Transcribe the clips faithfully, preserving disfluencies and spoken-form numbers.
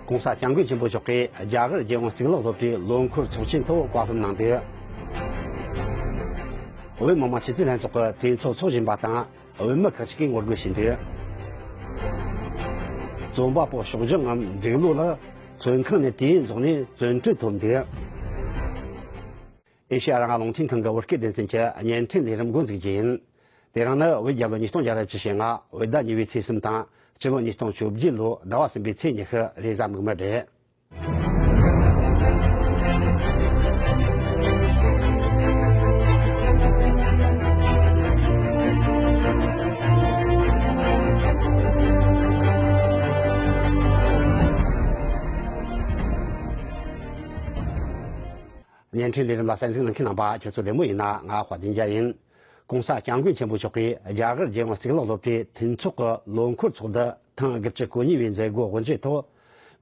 ༸གོང་ས་༸སྐྱབས་མགོན་ཆེན་པོ་མཆོག་གིས་རྒྱ་གར་རྒྱལ་ཡོངས་གཙུག་ལག་སློབ་གྲྭའི་ལོ་འཁོར་ཚོགས་ཆེན་ཐོག་བཀའ་སློབ་གནང་འདུག་བོད་མི་མང་སྤྱི་འཐུས་ལྷན་ཚོགས་ཀྱི་གྲོས་ཚོགས་ཚོགས་བཞིན་པ་དང་བོད་མི་ཁག་ཅིག་གིས་ངོ་རྒོལ་བྱས་འདུག་རྩོམ་པ་པོ་ཕྱོགས་སྦྱོང་ངམ་འབྲུག་ལོ་ལགས་བཙོན་ཁང་ནས་དུས་ཡུན་རྫོགས་ནས་བཙོན་གྲོལ་ཐོབ་འདུག་ཨེ་ཤེ་ཡ་རང་དབང་རླུང་འཕྲིན་ཁང་གི་བོད་སྐད་སྡེ་ཚན་གྱི་བརྙན་འཕྲིན་ལས་རིམ་འགོ་འཛུགས་རྒྱུ་ཡིན། དེ་རིང་ནི་བོད་རྒྱལ་ལོ་ཉིས་སྟོང་བརྒྱ་ར་བཅུ་ཞེ་ལྔ་བོད་ཟླ་གཉིས་པའི་ཚེས་གསུམ་དང་སྤྱི་ལོ་ཉིས་སྟོང་བཅོ་བརྒྱད་ལོའི་ཟླ་བ་གསུམ་པའི་ཚེས་ཉི་ཤུ། རེས་གཟའ་མིག་དམར་རེད། བརྙན་འཕྲིན་ལས་རིམ་ལ་གསན་གཟིགས་གནང་མཁན་རྣམ་པ་ཁྱོད་ཚོ་བདེ་མོ་ཡིན་ན། ང་དཔལ་ལྡན་རྒྱལ་ཡིན། ༸གོང་ས་༸སྐྱབས་མགོན་ཆེན་པོ་མཆོག་གིས་རྒྱ་གར་རྒྱལ་ཡོངས་གཙུག་ལག་སློབ་གྲྭའི་མཐུན་ཚོགས་ཀྱི་ལོ་འཁོར་ཚོགས་འདུ་ཐེངས་དགུ་བཅུ་གོ་གཉིས་པའི་མཛད་སྒོ་དབུ་འབྱེད་ཐོག་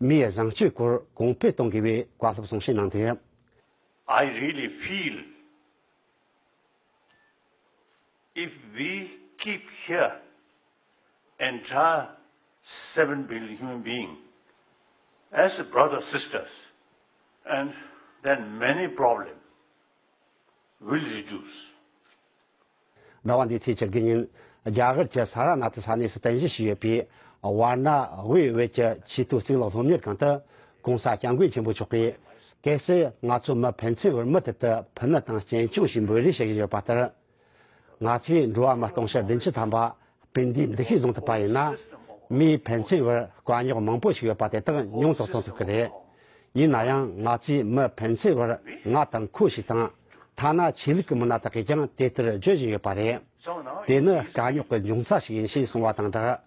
མིའི་བཟང་སྤྱོད་སྐོར་གོང་འཕེལ་གཏོང་དགོས་པའི་བཀའ་སློབ་གསུང་བཤད་གནང་འདུག I really feel if we keep here entire seven billion human being as brothers sisters, and then many problems will reduce. ཟླ་བ་འདིའི་ཚེས་བཅུ་དགུ་ཉིན་རྒྱ་གར་གྱི་ས་ར་ནཱ་ཐི་ས་གནས་སུ་རྟེན་གཞི་བྱས་ཡོད་པའི་ཝཱ་ར་ཎ་ཝི་བོད་ཀྱི་ཆེས་མཐོའི་གཙུག་ལག་སློབ་གཉེར་ཁང་དུ་༸གོང་ས་༸སྐྱབས་མགོན་ཆེན་པོ་མཆོག་གིས། གལ་སྲིད་ང་ཚོ་མི་ཕན་ཚུན་བར་མུ་མཐུད་དུ་ཕུ་ནུ་དང་གཅེན་གཅུང་ཞེས་འབོད་རེས་བྱེད་བཞིན་ཡོད་པ་ལྟར། ང་ཚོས་འགྲོ་བ་མི་སྟོང་ཕྲག་བདུན་ཅུ་ཐམ་པ་སྤུན་ཟླའི་འདུ་ཤེས་བཟུང་ཐུབ་པ་ཡིན་ན། མིའི་ཕན་ཚུན་བར་དཀའ་རྙོག་མང་པོ་ཞིག་ཡོད་པ་དེ་དག་ཉུང་དུ་གཏོང་ཐུབ་ཀྱི་རེད། ཡིན་ན་ཡང་ང་ཚོས་མི་ཕན་ཚུན་བར་ང་དང་ཁོ་ཞིག་དང་། ཐ་ན་ཆོས་ལུགས་ཀྱི་མི་སྣ་དག་གིས་ཀྱང་དེ་ལྟར་བརྗོད་བཞིན་ཡོད་པ་རེད། དེ་ནི་དཀའ་རྙོག་གི་འབྱུང་རྩ་ཞིག་ཡིན་ཞེས་གསུངས་པ་དང་སྦྲགས།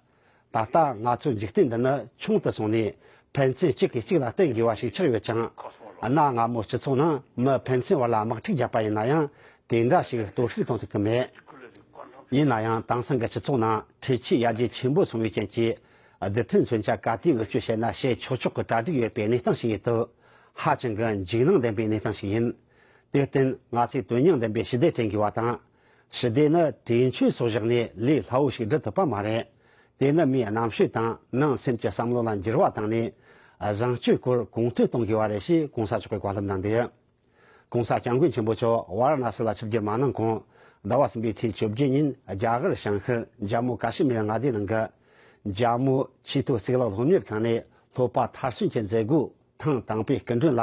ད་ལྟ་ང་ཚོའི་འཇིག་རྟེན་འདི་ནི་ཆུང་དུ་སོང་ནས་ཕན་ཚུན་གཅིག་གིས་གཅིག་ལ་བརྟེན་དགོས་པ་ཞིག་ཆགས་ཡོད་ཅིང་། གནའ་སྔ་མོའི་སྤྱི་ཚོགས་ནང་མི་ཕན་ཚུན་བར་ལ་དམག་འཁྲུག་བརྒྱབ་པ་ཡིན་ན་ཡང་དེ་འདྲ་ཞིག་གཏོར་བཤིག་གཏོང་ཐུབ་ཀྱི་མེད། ཡིན་ན་ཡང་དེང་སང་གི་སྤྱི་ཚོགས་ནང་འཕྲུལ་ཆས་ཡར་རྒྱས་ཆེན་པོ་སོང་བའི་རྐྱེན་གྱིས། རྡུལ་ཕྲན་མཚོན་ཆ་ག་དུས་འགུལ་སྐྱོད་བྱས་ན་བྱེད་ཆོག་ཆོག་གི་གྲ་སྒྲིག་ཡོད་པའི་གནས་སྟངས་ཤིག་ཡིན་སྟབས། ཧ་ཅང་གི་འཇིགས་སྣང་ལྡན་པའི་གནས་སྟངས་ཤིག་ཡིན། དེར་བརྟེན་ང་ཚོས་དོན་སྙིང་ལྡན་པའི་ཞི་བདེ་བསྐྲུན་དགོས་པ་དང་། ཞི་བདེ་ནི་གྲོས་ཆོད་སོགས་བཞག་ནས་ལས་སླ་བོ་ཞིག་སྒྲུབ་ཐུབ་པ་མ་རེད། དེ་ནི་མིའི་རྣམ་དཔྱོད་དང་ནང་སེམས་ཀྱི་བསམ་བློ་ལ་འགྱུར་བ་བཏང་ནས། བཟང་སྤྱོད་སྐོར་གོང་འཕེལ་གཏོང་དགོས་པ་རེད་ཅེས་༸གོང་ས་མཆོག་གིས་བཀའ་སློབ་གནང་འདུག ༸གོང་ས་༸སྐྱབས་མགོན་ཆེན་པོ་མཆོག་ཝཱ་ར་ཎ་སི་ལ་ཆིབས་བསྒྱུར་མ་གནང་གོང་། ཟླ་བ་གསུམ་པའི་ཚེས་བཅོ་བརྒྱད་ཉིན་རྒྱ་གར་བྱང་ཤར་ཇམ་མུ་ཀ་ཤི་མིར་མངའ་སྡེ་ནང་གི་ཇམ་མུ་ཆེས་མཐོའི་གཙུག་ལག་སློབ་གཉེར་ཁང་ནས་སློབ་པ་མཐར་སོན་གྱི་མཛད་སྒོ་ཐེངས་དང་པོའི་སྐུ་མགྲོན་ལ་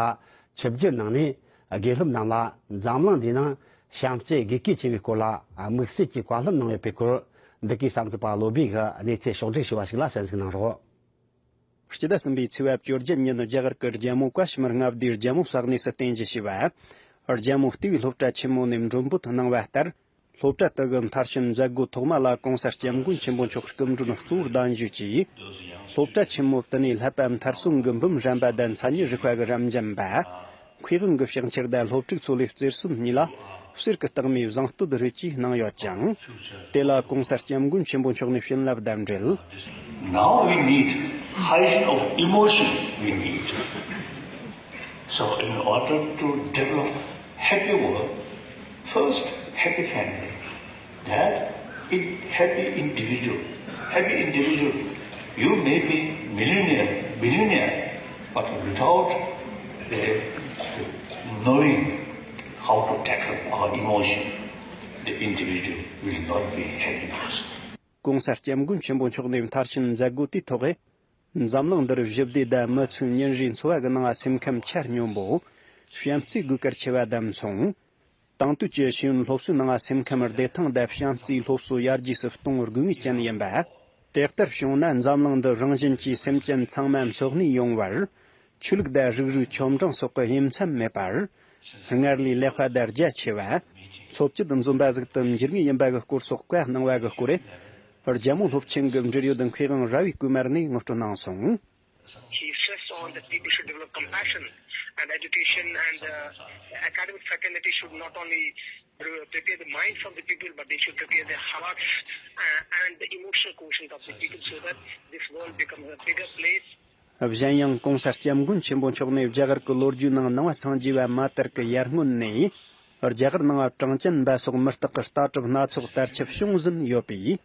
ཆིབས་བསྒྱུར་གནང་ནས། དགེ་སློབ་རྣམས་ལ་འཛམ་གླིང་འདིའི་ནང་བྱམས་བརྩེ་དགོས་གལ་ཆེ་བའི་སྐོར་ལ་དམིགས་བསལ་གྱི་བཀའ་སློབ་གནང་ཡོད་པའི་སྐོར། འདི་གའི་གསར་འགོད་པ་བློ་བྷེ་གིས་གནས་ཚུལ་ཕྱོགས་བསྒྲིགས་ཞུས་པ་ཞིག་ལ་གསན་གཟིགས་གནང་རོགས། སྤྱི་ཟླ་གསུམ་པའི་ཚེས་པ་བཅོ་བརྒྱད་ཉིན་རྒྱ་གར་གྱི་ཇམ་མུ་ཀ་ཤི་མིར་མངའ་སྡེའི་ཇམ་མུ་ས་གནས་སུ་རྟེན་གཞི་བྱས་པ། ཇམ་མུ་ལྟེ་བའི་སློབ་གྲྭ་ཆེན་མོ་ནས་མགྲོན་འབོད་གནང་བ་ལྟར། སློབ་གྲྭ་དེ་གི་མཐར་ཕྱིན་མཛད་སྒོ་ཐོག་མ་ལ་༸གོང་ས་༸སྐྱབས་མགོན་ཆེན་པོ་མཆོག་སྐུ་མགྲོན་གཙོ་བོར་གདན་ཞུས་ཀྱིས། སློབ་གྲྭ་ཆེན་མོ་དེ་ནས་བསླབ་པ་མཐར་སོན་གྱི་འབུམ་རམས་པ་དང་མཚན་ཉིད་རིག་པ་གི་རབ་འབྱམས་པ། མཁས་དབང་གི་ཕྱག་འཁྱེར་དང་སློབ་ཕྲུག་ཚོ་ལས་རྩེར་སོན་གཉིས་ལ་གསེར་གྱི་རྟགས་མའི་བཟང་བསྟོད་རེ་ཅིག་གནང་ཡོད་ཅིང་། དེ་ལ་༸གོང་ས་༸སྐྱབས་མགོན་ཆེན་པོ་མཆོག་ནས་བྱིན་རླབས་དང་འབྲེལ། Now we need hygiene of emotion we need. So in order to develop happy world, first happy family, then in happy individual. Happy individual, you may be millionaire, billionaire, but without uh, knowing how to tackle our emotion, the individual will not be happy person. ༸གོང་ས་༸སྐྱབས་མགོན་ཆེན་པོ་མཆོག་ནས་མཐར་ཕྱིན་མཛད་སྒོ་དེའི་ཐོག་འཛམ་གླིང་འདིར་ཞི་བདེ་དང་མི་ཚོའི་ཉིན་རེའི་འཚོ་བ་གི་ནང་སེམས་ཁམས་ཆ་སྙོམས་པོ། བྱམས་བརྩེའི་དགོས་གལ་ཆེ་བ་དང་མཚུངས། དེང་དུས་ཀྱི་ཤེས་ཡོན་སློབ་གསོའི་ནང་སེམས་ཁམས་བདེ་ཐང་དང་བྱམས་བརྩེའི་སློབ་གསོ་ཡར་རྒྱས་སུ་གཏོང་དགོས་ངེས་ཅན་ཡིན་པ། དེ་ལྟར་བྱུང་ན་འཛམ་གླིང་འདི་རང་བཞིན་གྱིས་སེམས་ཅན་ཚང་མ་འཚོ་གནས་ཡོང་བར། ཆོས་ལུགས་དང་རིགས་རུས་ཆོ་འབྲིང་སོགས་ཀྱི་དབྱེ་མཚམས་མེད་པར། སྔར་ལས་ལེགས་པ་དང་རྒྱ་ཆེ་བ། འཚོ་བཅུད་འཛོམས་པ་ཟིག་ཏུ་འགྱུར་ངེས་ཡིན་པ་གི་སྐོར་སོགས་བཀའ་གནང་བ་གི་སྐོར། རྒྱལ་མོ་སློབ་ཆེན་གྱི་འབྲེལ་ཡོད་མཁས་དབང་ར་བི་ཀུ་མར་ནས་ངོ་སྤྲོད་གནང་སོང་། He stressed on that people should develop compassion and education and uh, academic fraternity should not only pre- prepare the minds of the people but they should prepare their hearts uh, and the emotional quotient of the people so that this world becomes a bigger place. གཞན་ཡང་༸གོང་ས་༸སྐྱབས་མགོན་ཆེན་པོ་མཆོག་ནས་རྒྱ་གར་གྱི་ལོ་རྒྱུས་ནང་ནང་པ་སངས་རྒྱས་པ་མ་དར་གྱི་ཡར་སྔོན་ནས་རྒྱ་གར་ནང་གྲངས་ཅན་པ་སོགས་མི་རྟག་གི་ལྟ་གྲུབ་སྣ་ཚོགས་དར་ཁྱབ་བྱུང་ཟིན་ཡོད་པས།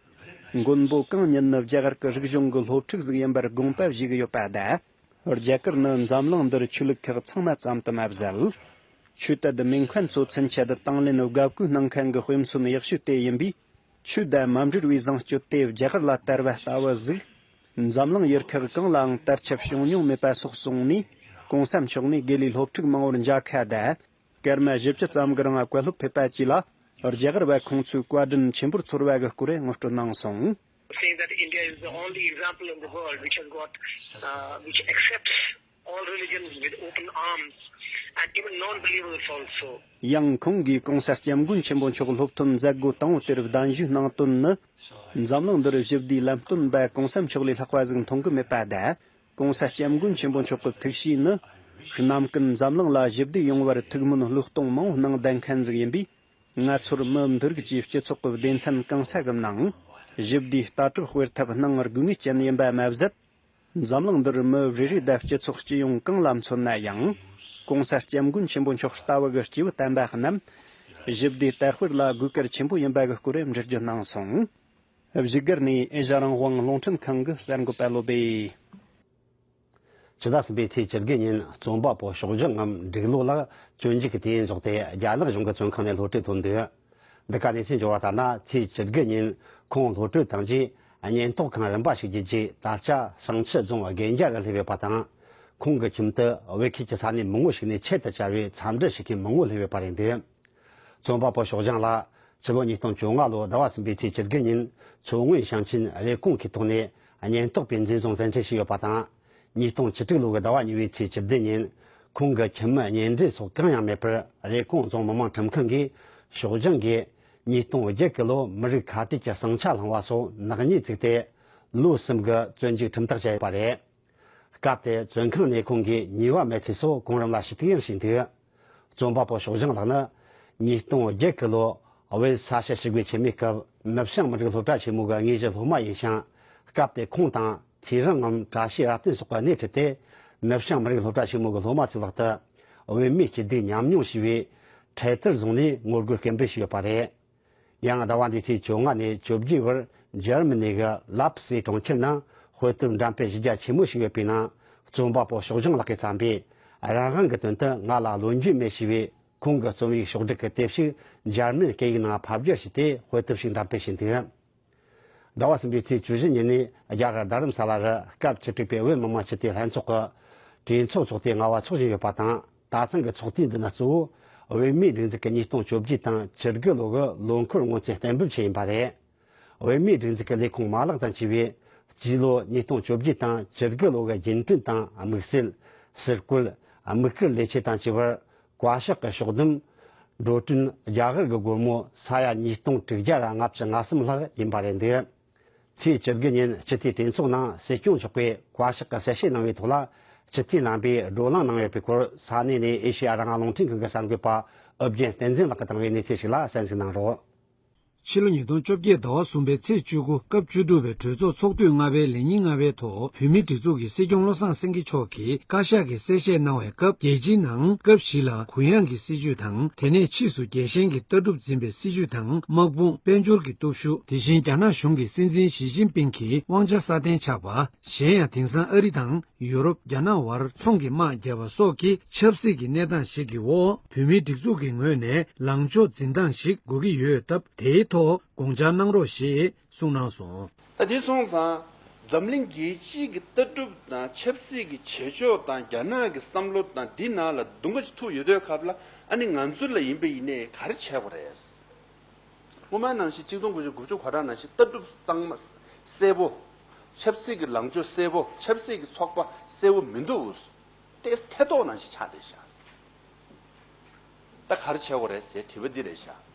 མགོན་པོ་གང་ཉིད་ནི་རྒྱ་གར་གྱི་རིག་གཞུང་གི་སློབ་ཕྲུག་ཟིག་ཡིན་པར་དགོངས་པ་བཞེས་ཀྱི་ཡོད་པ་དང་། རྒྱ་གར་ནི་འཛམ་གླིང་འདིར་ཆོས་ལུགས་ཁག་ཚང་མ་ཙམ་དུ་མ་ཟད། ཆོས་དད་མིང་མཁན་ཚོ་ཚུན་ཆད་དང་ལེན་དགའ་བསྐུལ་གནང་མཁན་གྱི་དཔེ་མཚོན་ཡག་ཤོས་དེ་ཡིན་པས། ཆོས་དད་མ་འབྲེལ་བའི་བཟང་སྤྱོད་དེ་རྒྱ་གར་ལ་དར་བ་ལྟ་བུ་ཟིག་འཛམ་གླིང་ཡུལ་ཁག་གང་ལའང་དར་ཁྱབ་བྱུང་མྱོང་མེད་པ་སོགས་གསུངས་ནས། གོང་ས་མཆོག་ནས་དགེ་ལས་སློབ་ཕྲུག་མང་བོར་མཇལ་ཁ་དང་། སྐར་མ་བཞི་བཅུ་ཙམ་གྱི་རིང་བཀའ་སློབ་ཕེབས་པ་བཅས་ལ། རྒྱ་གར་བ་ཁོང་ཚོའི་བཀའ་དྲིན་ཆེན་པོར་ཚོར་བ་གི་སྐོར་ངོ་སྤྲོད་གནང་སོང་། Saying that India is the only example in the world which has got, uh, which accepts all religions with open arms and even non-believers also. ཡང་ཁོང་གིས་གོང་ས་སྐྱབས་མགོན་ཆེན་པོ་མཆོག་སློབ་ཐོན་མཛད་སྒོ་དང་པོ་དེར་གདན་ཞུ་གནང་དོན་ནི། འཛམ་གླིང་འདིར་ཞི་བདེའི་ལམ་སྟོན་པ་གོང་ས་མཆོག་ལས་ལྷག་པ་ཟིག་མཐོང་གི་མེད་པ་དང་། གོང་ས་སྐྱབས་མགོན་ཆེན་པོ་མཆོག་གི་ཐུགས་བཞེད་ནི། གནམ་ཀུན་འཛམ་གླིང་ལ་ཞི་བདེ་ཡོང་བར་ཐུགས་སྨོན་བློས་གཏོང་མང་བོ་གནང་བསྡད་མཁན་ཟིག་ཡིན་པས། ང་ཚོར་མི་འདི་རིགས་ཀྱི་སྤྱི་ཚོགས་ཀྱི་སྡེ་ཚན་གང་ས་གི་ནང་ཞི་བདེའི་ལྟ་གྲུབ་སྤེལ་ཐབས་གནང་དགོས་ངེས་ཅན་ཡིན་པ་མ་ཟད། འཛམ་གླིང་འདིར་མི་རེ་རེ་དང་སྤྱི་ཚོགས་སྤྱི་ཡོངས་གང་ལ་མཚོན་ན་ཡང་། གོང་ས་སྐྱབས་མགོན་ཆེན་པོ་མཆོག་ལྟ་བུ་གི་སྐྱེས་བུ་དམ་པ་རྣམས་ཞི་བདེའི་དར་སྤེལ་ལ་དགོས་གལ་ཆེན་པོ་ཡིན་པ་གི་སྐོར་འགྲེལ་བརྗོད་གནང་སོང་། བཞུགས་སྒར་ནས་ཨེ་ཤ་རང་དབང་རླུང་འཕྲིན་ཁང་གི་གསར་འགོད་པ་བློ་སྦེ། ཕྱི་ཟླ་གསུམ་པའི་ཚེས་བཅུ་དགུ་ཉིན་རྩོམ་པ་པོ་ཞོགས་ལྗང་ངམ་འབྲུག་ལོ་ལགས་བཙོན་འཇུག་གི་དུས་ཡུན་རྫོགས་ཏེ་རྒྱ་ནག་གཞུང་གི་བཙོན་ཁང་ནས་གློད་གྲོལ་ཐོབ་འདུག། འདི་ག་གནས་ཚུལ་འབྱོར་བ་ལྟར་ན། ཚེས་བཅུ་དགུ་ཉིན་ཁོང་གློད་གྲོལ་བཏང་རྗེས་ཉེན་རྟོག་ཁང་རིམ་པ་ཞིག་བརྒྱུད་རྗེས། ད་ཆ་བསང་ཆུ་རྫོང་དགེ་འཇའ་རུ་སླེབས་ཡོད་པ་དང་། ཁོང་གི་ཁྱིམ་དུ་བོད་ཁུལ་གྱི་ས་གནས་མང་བོ་ཞིག་ནས་ཆེད་དུ་བཅར་བའི་འཚམས་འདྲི་ཞུ་མཁན་མང་བོ་སླེབས་ཡོད་པ་རེད་འདུག། རྩོམ་པ་པོ་ཞོགས་ལྗང་ལགས་ཕྱི་ལོ་ཉིས་སྟོང་བཅོ་ལྔ་ལོའི་ཟླ་བ་གསུམ་པའི་ཚེས་བཅུ་དགུ་ཉིན་མཚོ་སྔོན་ཞིང་ཆེན་རེབ་གོང་གི་ཐོག་ནས་ཉེན་རྟོག་པས་འཛིན་བཟུང་བཙན་ཁྲིད་བྱས་ཡོད་པ་དང་། ཉིས་སྟོང་བཅུ་དྲུག་ལོ་གི་ཟླ་བ་གཉིས་པའི་ཚེས་བཅུ་བདུན་ཉིན་ཁོང་གི་ཁྱིམ་མི་གཉེན་འབྲེལ་སོགས་གང་ཡང་མེད་པར་རེབ་གོང་རྫོང་མི་དམངས་ཁྲིམས་ཁང་གིས་ཞོགས་ལྗང་གིས་ཉིས་སྟོང་བརྒྱད་གི་ལོ་མི་རིགས་ཁ་བྲལ་གྱི་ཟིང་ཆ་བསླངས་པ་སོགས་ནག་ཉེས་བཙུགས་ཏེ། ལོ་གསུམ་གྱི་བཙོན་འཇུག་ཁྲིམས་ཐག་བཅད་ཡོད་པ་རེད། སྐབས་དེར་བཙོན་ཁང་ནས་ཁོང་གིས་ཉེས་པ་མེད་ཚུལ་སོགས་གོང་རིམ་ལ་ཞུ་གཏུག་ཡང་བྱས་འདུག། རྩོམ་པ་པོ་ཞོགས་ལྗང་ལགས་ནི། ཉིས་སྟོང་བརྒྱད་གི་ལོ་བོད་ས་བྱི་ཞི་རྒོལ་ཆེན་མོའི་སྐབས་ནུབ་བྱང་མི་རིགས་སློབ་གྲྭ་ཆེན་མོ་གི་དངོས་གཞི་སློབ་མ་ཡིན་ཞིང་། སྐབས་དེར་ཁོང་དང་ཐེའུ་རང་ངམ་བཀྲ་ཤིས་རབ་བརྟན་སོགས་ཀྱིས་སྣེ་ཁྲིད་དེ། ནུབ་བྱང་མི་རིགས་སློབ་གྲྭ་ཆེན་མོ་གི་སློབ་མ་ཚོའི་ལག་ཏུ་བོད་མིའི་སྐྱིད་སྡུག་ཉམས་མྱོང་ཞེས་པའི་འཕྲེད་དར་བཟུང་ནས་ངོ་རྒོལ་སྐད་འབོད་བྱས་ཡོད་པ་རེད། ཡང་ཟླ་བ་འདིའི་ཚེས་བཅོ་ལྔ་ནས་བཅོ་བརྒྱད་བར་འཇར་མ་ནི་གི་ལབ་སི་གྲོང་ཁྱེར་ནང་དཔེ་དེབ་འགྲེམས་སྤེལ་གཞི་རྒྱ་ཆེན་མོ་ཞིག་ཡོད་པའི་ནང་རྩོམ་པ་པོ་ཞོགས་ལྗང་ལགས་ཀྱིས་བརྩམས་པའི་རང་དབང་གི་དོན་དུ་ང་ལ་བློ་འགྱོད་མེད་ཞེས་པའི་ཁོང་གི་རྩོམ་ཡིག་ཕྱོགས་བསྒྲིགས་ཀྱི་དེབ་ཞིག་འཇར་མན་སྐད་ཡིག་ནང་ཕབ་བསྒྱུར་བྱས་ཏེ་དཔེ་དེབ་ཞིག་འགྲེམས་སྤེལ་བྱས་འདུག། ཟླ་བ་གསུམ་པའི་ཚེས་བཅུ་བཞི་ཉིན་ནས་རྒྱ་གར་རྡ་རམ་ས་ལ་རུ་སྐབས་བཅུ་དྲུག་པའི་བོད་མི་མང་སྤྱི་འཐུས་ལྷན་ཚོགས་ཀྱི་གྲོས་ཚོགས་ཚོགས་ཐེངས་ལྔ་པ་འཚོགས་བཞིན་ཡོད་པ་དང་། ད་ཐེངས་ཀྱི་ཚོགས་ཐེངས་འདི་ནི་གཙོ་བོ་བོད་མིའི་སྒྲིག་འཛུགས་ཀྱི་ཉིས་སྟོང་བཅོ་བརྒྱད་དང་བཅུ་དགུ་ལོ་གི་ལོ་འཁོར་སྔོན་ཚུད་གཏན་འབེབས་ཆེད་ཡིན་པ་རེད། བོད་མིའི་སྒྲིག་འཛུགས་ཀྱི་ལས་ཁུངས་མ་ལག་དང་བཅས་པས་སྤྱི་ལོ་ཉིས་སྟོང་བཅོ་བརྒྱད་དང་བཅུ་དགུ་ལོ་གི་རྒྱུན་གྲོན་དང་དམིགས་བསལ་ཟུར་བཀོལ་དམིགས་བཀར་ལས་བྱེད་དང་བཅས་པར་བཀའ་ཤག་གི་ཕྱོགས་བསྡོམས་འགྲོ་གྲོན་རྒྱ་གར་གྱི་སྒོར་མོ་ས་ཡ་ཉིས་སྟོང་དྲུག་བརྒྱ་ལྔ་བཅུ་ང་གསུམ་ལྷག་ཡིན་པ་རེད་འདུག། ཚེས་བཅུ་དགུ་ཉིན་སྤྱི་འཐུས་གྲོས་ཚོགས་ནང་སྲིད་སྐྱོང་མཆོག་གིས་བཀའ་ཤག་གི་གསལ་བཤད་གནང་བའི་ཐོག་ལ་སྤྱི་འཐུས་རྣམ་པས་བགྲོ་གླེང་གནང་ཡོད་པའི་སྐོར་ས་གནས་ནས་ཨེ་ཤེ་ཡ་རང་དབང་རླུང་འཕྲིན་ཁང་གི་གསར་འགོད་པ་ཨུ་རྒྱན་བསྟན་འཛིན་ལགས་ཀྱིས་བཏང་བའི་གནས་ཚུལ་ཞིག་ལ་གསན་གཟིགས་གནང་རོགས། ཕྱི་ལོ་ཉིས་སྟོང་བཅོ་བརྒྱད་ཟླ་བ་གསུམ་པའི་ཚེས་བཅུ་དགུ་སྐབས་བཅུ་དྲུག་པའི་གྲོས་ཚོགས་ཚོགས་དུས་ལྔ་པའི་ལས་ཉིན་ལྔ་པའི་ཐོག་བོད་མིའི་སྒྲིག་འཛུགས་ཀྱི་སྲིད་སྐྱོང་བློ་བཟང་སེང་གེ་མཆོག་གིས་བཀའ་ཤག་གི་གསལ་བཤད་གནང་བའི་སྐབས། རྒྱལ་སྤྱིའི་ནང་སྐབས་ཤིག་ལ་གུ་ཡངས་ཀྱི་སྲིད་བྱུས་དང་། དེ་ནས་ཕྱིས་སུ་རྒྱལ་ཞེན་གྱི་ལྟ་གྲུབ་འཛིན་པའི་སྲིད་བྱུས་དང་། དམག་དཔུང་དཔལ་འབྱོར་གྱི་སྟོབས་ཤུགས། དེ་བཞིན་རྒྱ་ནག་གཞུང་གི་སྲིད་འཛིན་ཞི་ཅིན་ཕིང་གི་དབང་ཆ་སྲ་བརྟན་ཆགས་པ། གཞན་ཡང་དེང་སང་ཨ་རི་དང་ཡུ་རོབ། རྒྱ་ནག་བར་ཚོང་གི་དམག་བརྒྱབ་པ་སོགས་ཀྱི་ཆབ་སྲིད་ཀྱི་གནས་སྟངས་ཤིག་གི་འོག་བོད་མིའི་སྒྲིག་འཛུགས་ཀྱི་ངོས་ནས་ལངས་ཕྱོགས་འཛིན་སྟངས་ཤིག་དགོས་ཀྱི་ཡོད་སྟབས། དེའི་ཐོག་དགོངས་འཆར་གནང་རོགས་ཞེས་གསུངས་གནང་སོང་། ད་དེ་སོང་ཙང་འཛམ་གླིང་རྒྱལ་སྤྱིའི་གི་ལྟ་གྲུབ་དང་ཆབ་སྲིད་ཀྱི་བྱེད་ཕྱོགས་དང་རྒྱ་ནག་གི་བསམ་བློ་དང་འདི་ནང་ལ་འདུ་འགོད་ཅིག་ཐུག་ཡོད་དུས་སྐབས་ལ། ཨ་ནི་ང་ཚོ་ལ་ཡིན་པ་ཡིན་ནའི་ག་རེ་བྱེད་དགོས་རེད། སྔོན་མ་ནང་བཞིན་གཅིག་སྟོང་དགུ་བརྒྱ་དགུ་བཅུ་གོ་གྲངས་ནང་བཞིན་ལྟ་གྲུབ་གཙང་མ་གསལ་པོ། ཆབ་སྲིད་ཀྱི་ལངས་ཕྱོགས་གསལ་པོ། ཆབ་སྲིད་ཀྱི་ཚོགས་པ་གསལ་པོ་མི་འདུག། ཏོག་ཙམ་ཐལ་ཐོག་ནང་བཞིན་ཆགས་བསྡད་ཤག། ད་ག་རེ་བྱེད་དགོས་རེད་ཟེར་དྲི་བ་འདི་རེད་ཤག།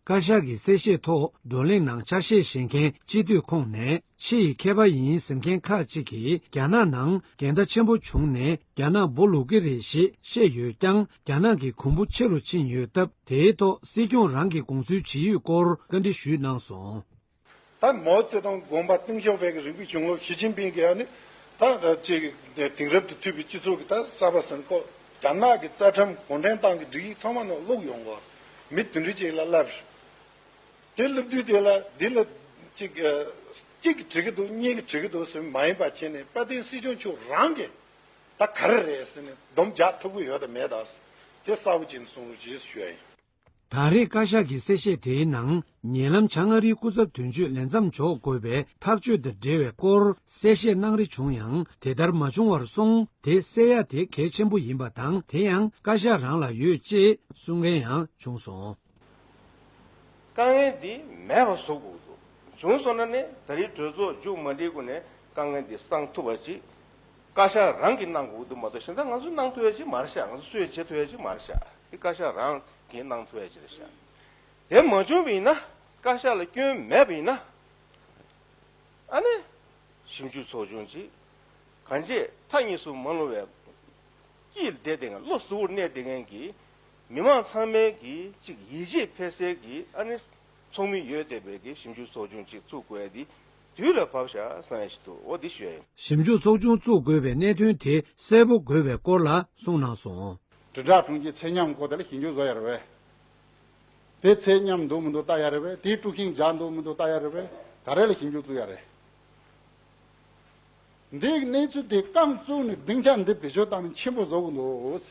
བཀའ་ཤག་གི་གསལ་བཤད་ཐོག་བགྲོ་གླེང་ནང་ཆ་ཤས་བཞེས་མཁན་སྤྱི་འཐུས་ཁོངས་ནས་ཕྱི་ཡི་མཁས་པ་ཡིན་ཟེར་མཁན་ཁག་ཅིག་གིས། རྒྱ་ནག་ནང་འགལ་ཟླ་ཆེན་པོ་བྱུང་ནས་རྒྱ་ནག་སྦོ་ལོག་གི་རེད་ཞེས་བཤད་ཡོད་ཀྱང་། རྒྱ་ནག་གི་གོང་བུ་ཆེ་རུ་ཕྱིན་ཡོད་སྟབས། དེའི་ཐོག་སྲིད་སྐྱོང་རང་གི་དགོངས་ཚུལ་ཇི་ཡོད་སྐོར་བཀའ་འདྲི་ཞུས་གནང་སོང་། ད་མའོ་ཙེ་ཏུང་དགོངས་པ་གཏིང་ཟབ་པའི་གི་རིང་པོའི་གཞུང་ལུགས། ཞི་ཅིན་ཕིང་གིས་ཨ་ནི་ད་ཅིག་དེང་རབས་དང་མཐུན་པའི་སྤྱི་ཚོགས་ཀྱི་ད་གསར་པ་ཟེར་ནས་ཁོ་རྒྱ་ནག་གི་རྩ་ཁྲིམས་གུང་ཁྲན་ཏང་གི་སྒྲིག་ཡིག་ཚང་མ་ནང་བླུགས་ཡོང་གོ། མི་དེ་འདྲ་ཅིག་ལ་ལབ། དེ་ལབ་དུས་དེ་ལ་འདི་ལ་ཅིག་གཅིག་གིས་འགྲིག་གི་འདུག། གཉིས་ཀྱིས་འགྲིག་གི་འདུག་ཟེར་མ་ཡིན་པ་བྱས་ནས། དཔལ་ལྡན་སྲིད་སྐྱོང་མཆོག་རང་གིས་ ད་ག་རེ་རེད་ཟེར་ནས་སྡོམ་རྒྱག་ཐུབ་ཀྱི་ཡོད་དམ་མེད་དམ། དེ་གསལ་པོ་ཅིག་གསུང་རོགས་གྱིས་ཞུ་ཡ་ཡིན། ད་རེས་བཀའ་ཤག་གི་གསལ་བཤད་དེའི་ནང་། ཉེ་ལམ་བྱང་ཨ་རིའི་སྐུ་ཚབ་དོན་གཅོད་ལས་མཚམས་འཇོག་དགོས་པའི་ཐག་གཅོད་དང་འབྲེལ་བའི་སྐོར་གསལ་བཤད་གནང་རེ་བྱུང་ཡང་། དེ་ལྟར་མ་བྱུང་བར་སོང་། དེ་གསལ་ཡ་དེ་གལ་ཆེན་པོ་ཡིན་པ་དང་། དེ་ཡང་བཀའ་ཤག་རང་ལ་ཡོད་ཅེས་གསུང་མཁན་ཡང་བྱུང་སོང་། དཀའ་ངལ་འདི་མེད་པ་བཟོ་དགོས་འདུག་བྱུང་སོང་ན་ནི་ད་རེས་གྲོས་ཚོགས་མཇུག་མ་སྒྲིལ་གོང་ནས་དཀའ་ངལ་འདི་སངས་ཐུབ་པ་ཅིག་བཀའ་ཤག་རང་གིས་གནང་དགོས་འདུག་མ་གཏོགས་གཞན་དག་ང་ཚོས་གནང་ཐུབ་ཡ་ཅིག་མ་རེད་ཤག་ང་ཚོས་སུས་བྱེད་ཐུབ་ཡ་ཅིག་མ་རེད་ཤག་འདི་བཀའ་ཤག་རང་གིས་གནང་ཐུབ་ཡ་ཅིག་རེད་ཤག་དེ་མ་བྱུང་བ་ཡིན་ན། བཀའ་ཤག་ལ་སྐྱོན་མེད་པ་ཡིན་ན། ཨ་ནི། ཞིབ་འཇུག་ཚོགས་ཆུང་ཅིག་གང་ཅི་མཐའ་གཉིས་སུ་མ་ལྷུང་བའི་དཀྱིལ་བསྡད་དེ་ང་བློ་གཟུ་བོར་གནས་བསྡད་མཁན་གྱི་མི་མང་ཚང་མའི་གི་ཅིག་ཡིད་ཆེས་འཕེར་སའི་གི་ཨ་ནི་ཚོགས་མི་ཡོད་བསྡད་པའི་གི་ཞིབ་འཇུག་ཚོགས་ཆུང་ཅིག་བཙུགས་དགོས་ཡ་དེ་དུས་ལ་བབ་ཤག་བསམ་ཡ་ཞིག་འདུག་འོ་འདི་ཞུ་ཡ་ཡིན། ཞིབ་འཇུག་ཚོགས་ཆུང་བཙུགས་དགོས་པའི་གནད་དོན་དེ་གསལ་པོ་དགོས་པའི་སྐོར་ལ་གསུངས་གནང་སོང་། དྲིལ་བསྒྲགས་དྲུང་ཆེ་ཚད་མཉམ་སྐོར་དེ་ལ་ཞིབ་འཇུག་བཟོ་ཡ་རེད་པས། དེ་ཚད་མཉམ་འདུག་མི་འདུག་ལྟ་ཡ་རེད་པས། དེའི་དཀྲུག་ཤིང་རྒྱག་འདུག་མི་འདུག་ལྟ་ཡ་རེད་པས། ད་རེས་ལ་ཞིབ་འཇུག་བཙུགས་ཡ་རེད། འདིའི་གནས་ཚུལ་དེ་རྐང་བཙུགས་ནས་སྡིངས་ཆ་འདི་བེད་སྤྱོད་བཏང་ནས་ཆེན་པོ་བཟོ་དགོས་འདུག་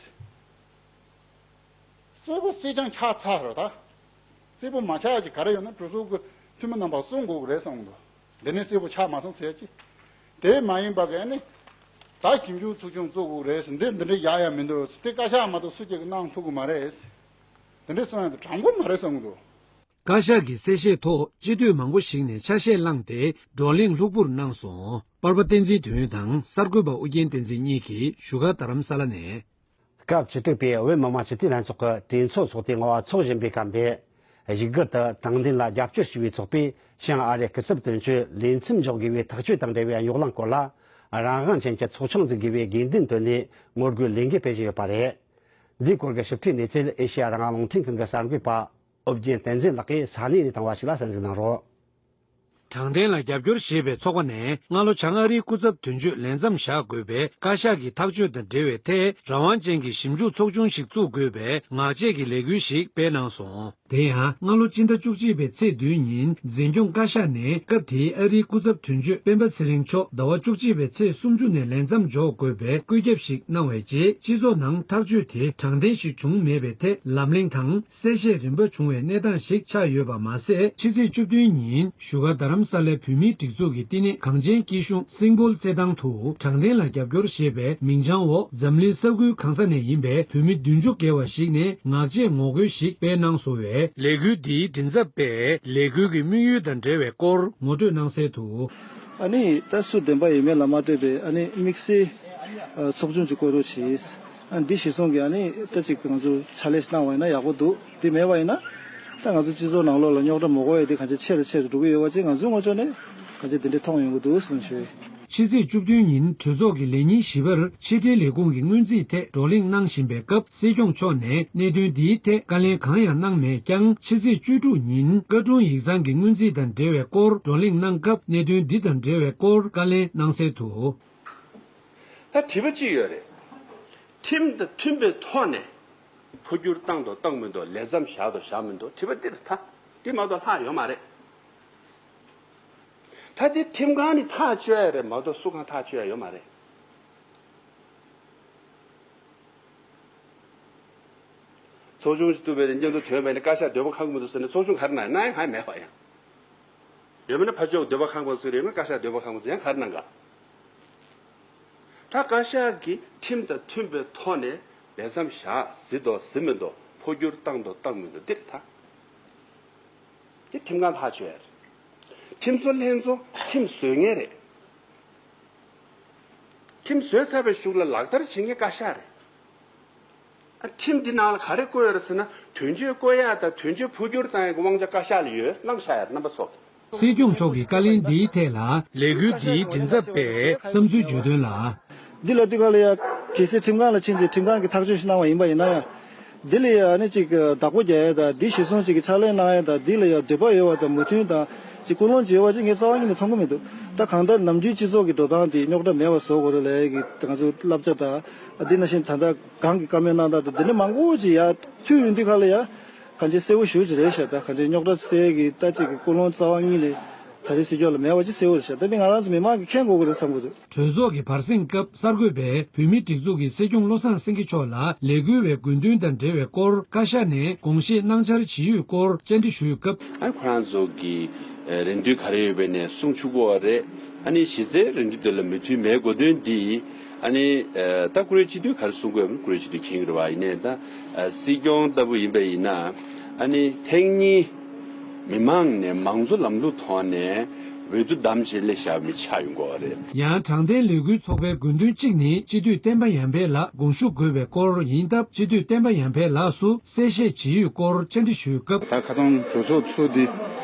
གསལ་པོ་གསལ་རྐྱང་ཆགས་ཚར་རེད་ད། གསལ་པོ་མ་ཆགས་ཀྱི་ག་རེ་ཡོད་ན་གྲོས་ཚོགས་ཀྱི་འཐུས་མི་རྣམ་པ་གསུང་དགོས་ཀྱི་རེད་བསམ་གྱི་འདུག་འདི་ནས་གསལ་པོ་ཆགས་མ་སོང་ཟེར་ཅི། དེ་མ་ཡིན་པ་གི་ཨ་ནི། ད་ཞིབ་འཇུག་ཚོགས་ཆུང་བཙུགས་དགོས་རེད་ཟེར། འདི་འདི་འདྲ་ཡག་ཡག་མི་འདུག་ཟེར། དེ་བཀའ་ཤག་མ་གཏོགས་སུ་གཅིག་གིས་གནང་ཐུབ་ཀྱི་མ་རེད་ཟེར། འདི་འདྲ་གསུང་ཡ་དེ་དྲང་པོ་མ་རེད་བསམ་གྱི་འདུག་བཀའ་ཤག་གི་གསལ་བཤད་ཐོག་སྤྱི་འཐུས་མང་པོ་ཞིག་ནས་ཆ་ཤས་བླངས་ཏེ་བགྲོ་གླེང་ལྷུག་པོར་གནང་སོང་། པར་པ་བསྟན་འཛིན་དོན་དང་གསར་འགོད་པ་ཨུ་རྒྱན་བསྟན་འཛིན་གཉིས་ཀྱིས་བཞུགས་སྒར་རྡ་རམ་ས་ལ་ནས། སྐབས་བཅུ་དྲུག་པའི་བོད་མི་མང་སྤྱི་འཐུས་ལྷན་ཚོགས་ཀྱི་གྲོས་ཚོགས་ཚོགས་དུས་ལྔ་པ་འཚོགས་བཞིན་པའི་སྐབས་འདིར། བཞུགས་སྒར་དུ་དྲང་བདེན་ལ་རྒྱབ་སྐྱོར་ཞུ་བའི་ཚོགས་པས་བྱང་ཨ་རིའི་སྐུ་ཚབ་དོན་གཅོད་ལས་མཚམས་འཇོག་དགོས་པའི་ཐག་གཅོད་དང་འབྲེལ་བའི་རྙོག་གླེང་སྐོར་ལ། རང་དབང་ཅན་གྱི་ཚོགས་ཆུང་འཛུགས་དགོས་པའི་དགོས་འདུན་བཏོན་ནས་ངོ་རྒོལ་ལས་འགུལ་སྤེལ་བཞིན་ཡོད་པ་རེད། འདིའི་སྐོར་གྱི་ཞིབ་ཕྲའི་གནས་ཚུལ་ཨེ་ཤེ་ཡ་རང་དབང་རླུང་འཕྲིན་ཁང་གི་གསར་འགོད་པ་ཨོ་རྒྱན་བསྟན་འཛིན་ལགས་ཀྱིས་ས་གནས་ནས་བཏང་བ་ཞིག་ལ་གསན་གཟིགས་གནང་རོགས། དྲང་བདེན་ལ་རྒྱབ་སྐྱོར་ཞེས་པའི་ཚོགས་པ་ནས་སྔ་ལོ་བྱང་ཨ་རིའི་སྐུ་ཚབ་དོན་གཅོད་ལས་མཚམས་བཞག་དགོས་པའི་བཀའ་ཤག་གི་ཐག་གཅོད་དང་འབྲེལ་བའི་ཐད་རང་དབང་ཅན་གྱི་ཞིབ་འཇུག་ཚོགས་ཆུང་ཞིག་བཙུགས་དགོས་པའི་ངག་བཅད་ཀྱི་ལས་འགུལ་ཞིག་སྤེལ་གནང་སོང་། དེ་ཡང་སྔ་ལོ་སྤྱི་ཟླ་བཅུ་གཅིག་པའི་ཚེས་བདུན་ཉིན་འཛིན་སྐྱོང་བཀའ་ཤག་ནས་སྐབས་དེའི་ཨ་རིའི་སྐུ་ཚབ་དོན་གཅོད་སྤེན་པ་ཚེ་རིང་མཆོག་ཟླ་བ་བཅུ་གཅིག་པའི་ཚེས་སུམ་ཅུ་ནས་ལས་མཚམས་འཇོག་དགོས་པའི་བཀོད་ཁྱབ་ཞིག་གནང་བའི་རྗེས། སྤྱི་ཚོགས་ནང་ཐག་གཅོད་དེ་དྲང་བདེན་ཞིག་བྱུང་མེད་པའི་ཐད་ལམ་གླེང་དང་གསལ་བཤད་རིམ་པ་བྱུང་བའི་གནས་སྟངས་ཤིག་ཆགས་ཡོད་པ་མ་ཟད། ཕྱི་ཚེས་བཅུ་བདུན་ཉིན་བཞུགས་སྒར་རྡ་རམ་ས་ལའི་བོད་མིའི་སྒྲིག་འཛུགས་ཀྱི་བསྟི་གནས་གངས་ཅན་སྐྱིད་གཤོངས་སིམ་པོལ་རྩེད་ཐང་དུ་དྲང་བདེན་ལ་རྒྱབ་སྐྱོར་ཞེས་པའི་མིང་བྱང་འོག་འཛམ་གླིང་ས་ཁུལ་གང་ས་ནས་ཡིན་པའི་བོད་མི་བདུན་ཅུ་བརྒལ་བ་ཞིག་ནས་ངག་བཅད་ངོ་རྒོལ་ཞིག་སྤེལ་གནང་སོང་བས། ལས་འགུལ་འདིའི་མགྲིན་ཚབ་པས་ལས་འགུལ་གྱི་དམིགས་ཡུལ་དང་འབྲེལ་བའི་སྐོར་ངོ་སྤྲོད་གནང་གསལ་དུ། ཨ་ནི་ད་སུ་བདེན་པ་ཡིན་མིན་ལ་མ་ལྟོས་པའི་ཨ་ནི་དམིགས་བསལ་ཚོགས་ཆུང་ཅིག་བསྐོ་རོགས་བྱས། ཨ་འདི་གཞིར་བཟུང་གིས་ཨ་ནི་ད་ཅིག་ང་ཚོ་ཕྱག་ལས་ཤིག་གནང་བ་ཡིན་ན་ཡག་པོ་འདུག་འདི་མེད་པ་ཡིན་ན་ད་ང་ཚོ་སྤྱི་ཚོགས་ནང་ལོགས་ལ་རྙོག་དྲ་མ་འགོ་ཡ་འདི་གང་ཆེ་ཆེ་རུ་ཆེ་རུ་འགྲོ་གི་ཡོད་པ་ཅིག་ང་ཚོའི་ངོས་ཕྱོགས་ནས་གང་ཆེ་འདི་འདྲ་མཐོང་ཡོང་གི་འདུག་གསུངས་ཞུ། ཕྱི་ཚེས་བཅུ་བདུན་ཉིན་གྲོས་ཚོགས་ཀྱི་ལས་ཉིན་བཞི་པར་ཕྱི་འབྲེལ་ལས་ཁུངས་ཀྱི་སྔོན་རྩིས་ཐད་བགྲོ་གླེང་གནང་བཞིན་པའི་སྐབས། སྲིད་སྐྱོང་མཆོག་ནས་གནད་དོན་འདིའི་ཐད་བཀའ་ལན་གང་ཡང་གནང་མེད་ཀྱང་། ཕྱི་ཚེས་བཅུ་དྲུག་ཉིན་བཀའ་དྲུང་ཡིག་ཚང་གི་སྔོན་རྩིས་དང་འབྲེལ་བའི་སྐོར་བགྲོ་གླེང་གནང་སྐབས། གནད་དོན་འདི་དང་འབྲེལ་བའི་སྐོར་བཀའ་ལན་གནང་གསལ་དུ། ད་དྲི་བ་གཅིག་ཡོད་རེད། ཁྲིམས་དང་མཐུན་པའི་ཐོག་ནས་འཕོ་འགྱུར་བཏང་དང་བཏང་མི་འདུག་ལས་མཚམས་བཞག་དང་བཞག་མི་འདུག་དྲི་བ་འདི་རེད་ད། འདི་མ་གཏོགས་ལྷག་ཡོད་མ་རེད། ད་འདི་ཁྲིམས་ཁང་ནས་ཐག་གཅོད་ཡ་རེད་མ་གཏོགས་སུ་གང་ཐག་གཅོད་ཡ་ཡོད་མ་རེད། ཚོགས་ཆུང་ཞིག་བཙུགས་པའི་རིང་སྙན་ཐོ་ཐོན་པ་ཡིན་ན་བཀའ་ཤག་འདོད་པ་ཁེངས་མི་འདུག་ཟེར་ནས་ཚོགས་ཆུང་ག་རེ་གནང་ཡ། གནང་ཡ་གང་ཡང་མེད་པ་ཡང་། ཡོད་མིན་ན་ཕར་ཕྱོགས་འདོད་པ་ཁེངས་པ་ཟེར་ཡོད་མིན། བཀའ་ཤག་འདོད་པ་ཁེངས་པ་ཟེར་ཡང་ག་རེ་གནང་ག་ད་བཀའ་ཤག་གིས་ཁྲིམས་དང་མཐུན་པའི་ཐོག་ནས་ལས་མཚམས་བཞག་ཟིན་དང་ཟིན་མི་འདུག་འཕོ་འགྱུར་བཏང་དང་བཏང་མི་འདུག་འདི་རེད་ད། དེ་ཁྲིམས་ཁང་ཐག་གཅོད་ཡ་རེད། ཁྲིམས་བཟོ་ལྷན་ཚོགས་ཁྲིམས་བཟོ་མཁན་རེད། ཁྲིམས་བཟོས་ཚར་བའི་གཞུག་ལ་ལག་བསྟར་བྱེད་མཁན་བཀའ་ཤག་རེད། ཨ་ཁྲིམས་འདི་ནང་ལ་ག་རེ་བཀོད་ཡོད་རེད་ཟེར་ན། དོན་གཅོད་བསྐོ་ཡ་དང་དོན་གཅོད་འཕོ་འགྱུར་བཏང་ཡ་གི་དབང་ཆ་བཀའ་ཤག་ལ་ཡོད། གནང་བཞག་ཡ་རྣམ་པ་ཚོ། སྲིད་སྐྱོང་མཆོག་གི་བཀའ་ལན་འདིའི་ཐད་ལ་ལས་འགུལ་འདིའི་མགྲིན་ཚབ་པས་བསམ་ཚུལ་བརྗོད་དོན་ལ། འདི་ལ་དུས་སྐབས་ལ་ཡ་གལ་སྲིད་ཁྲིམས་ཁང་ལ་ཕྱིན་ཚེ་ཁྲིམས་ཁང་གིས་ཐག་གཅོད་ཞིག་གནང་བ་ཡིན་པ་ཡིན་ན་ཡང་། འདི་ལ་ཡ་ཨ་ནི་ཅིག་བདག་པོ་རྒྱག་ཡ་དང་འདི་གཞིར་བཟུང་ཅིག་གི་ཕྱག་ལས་གནང་ཡ་དང་འདི་ལ་ཡ་འདོད་པ་ཡོད་པ་དང་མོས་མཐུན་དང་ཅིག་ཀུན་སློང་ཅིག་ཡོད་པ་ཅིག་ངས་རྩ་བ་ཉིད་ནས་མཐོང་གི་མི་འདུག་ད་གང་ལྟར་ནམ་རྒྱུན་སྤྱི་ཚོགས་ཀྱི་འགྲོ་སྟངས་དེ་རྙོག་དྲ་མེད་པ་བཟོ་དགོས་རེད་ལབ་ཡ་གི་ང་ཚོ་བསླབ་བྱ་དང་། འདི་ནང་བཞིན་ད་ལྟ་གང་གི་བཀའ་མོལ་གནང་སྟངས་དང་འདི་འདྲ་མང་པོ་ཅིག་ཡ་ཐུག་ཡོང་དུས་སྐབས་ལ་ཡ། གང་ཅི་གསལ་པོ་ཞེ་པོ་ཅིག་རེད་ཤག་ད་གང་ཅི་རྙོག་དྲ་སེལ་གྱི་ད་ཅིག་གི་ཀུན་སློང་རྩ་བ་ཉིད་ནས་ ད་རེས་སྲིད་སྐྱོང་ལ་མེད་པ་ཅིག་གསལ་བོ་རེད་ཤག་ད་འདི་ང་རང་ཚོ་མི་མང་གིས་མཁྱེན་དགོས་ཀྱི་རེད་བསམ་གྱི་འདུག་གྲོས་ཚོགས་ཀྱི་བར་གསེང་སྐབས་གསར་འགོད་པས་བོད་མིའི་སྒྲིག་འཛུགས་ཀྱི་སྲིད་སྐྱོང་བློ་བཟང་སེང་གེ་མཆོག་ལ་ལས་འགུལ་བའི་དགོས་འདུན་དང་འབྲེལ་བའི་སྐོར་བཀའ་ཤག་ནས་དགོངས་བཞེས་གནང་འཆར་ཇི་ཡོད་སྐོར་བཅར་འདྲི་ཞུས་སྐབས། ཨ་ཁོ་རང་ཚོ་གི་རེ་འདུན་ག་རེ་ཡོད་པའི་ནས་གསུང་ཆོག་གི་རེད། ཨ་ནི་གཞི་རྩའི་རེ་འདུན་དེ་ལ་མོས་མཐུན་མེད་དགོས་དོན་འདི། ཨ་ནི་ད་བཀུར་འོས་སྤྱི་འཐུས་ག་རེ་གསུང་དགོས་ཡོད་མེད་བཀུར་འོས་སྤྱི་འཐུས་མཁྱེན་གྱི་རེད་བ། ཡིན་ནའི་ད་སྲིད་སྐྱོང་ལྟ་བུ་ཡིན་པ་ཡིན་ན། ཨ་ནི་ཐེངས་གཉིས་མི་མང་ནས་མང་གཙོ་ལམ་ལུགས་ཐོག་ནས་འོས་བསྡུ་བདམས་བྱས་སླེབས་བཞག་མི་ཆགས་ཡོང་གི་རེད། ཡང་དྲང་བདེན་ལས་འགུལ་ཚོགས་པའི་དགོས་འདུན་གཅིག་ནི་སྤྱི་འཐུས་བསྟན་པ་ཡར་འཕེལ་ལགས་དགོངས་ཞུ་དགོས་པའི་སྐོར་ཡིན་སྟབས། སྤྱི་འཐུས་བསྟན་པ་ཡར་འཕེལ་ལགས་སུ་གསལ་བཤད་ཇི་ཡོད་སྐོར་བཅར་འདྲི་ཞུས་སྐབས། ད་ཁ་སང་གྲོས་ཚོགས་ཚུགས་དུས་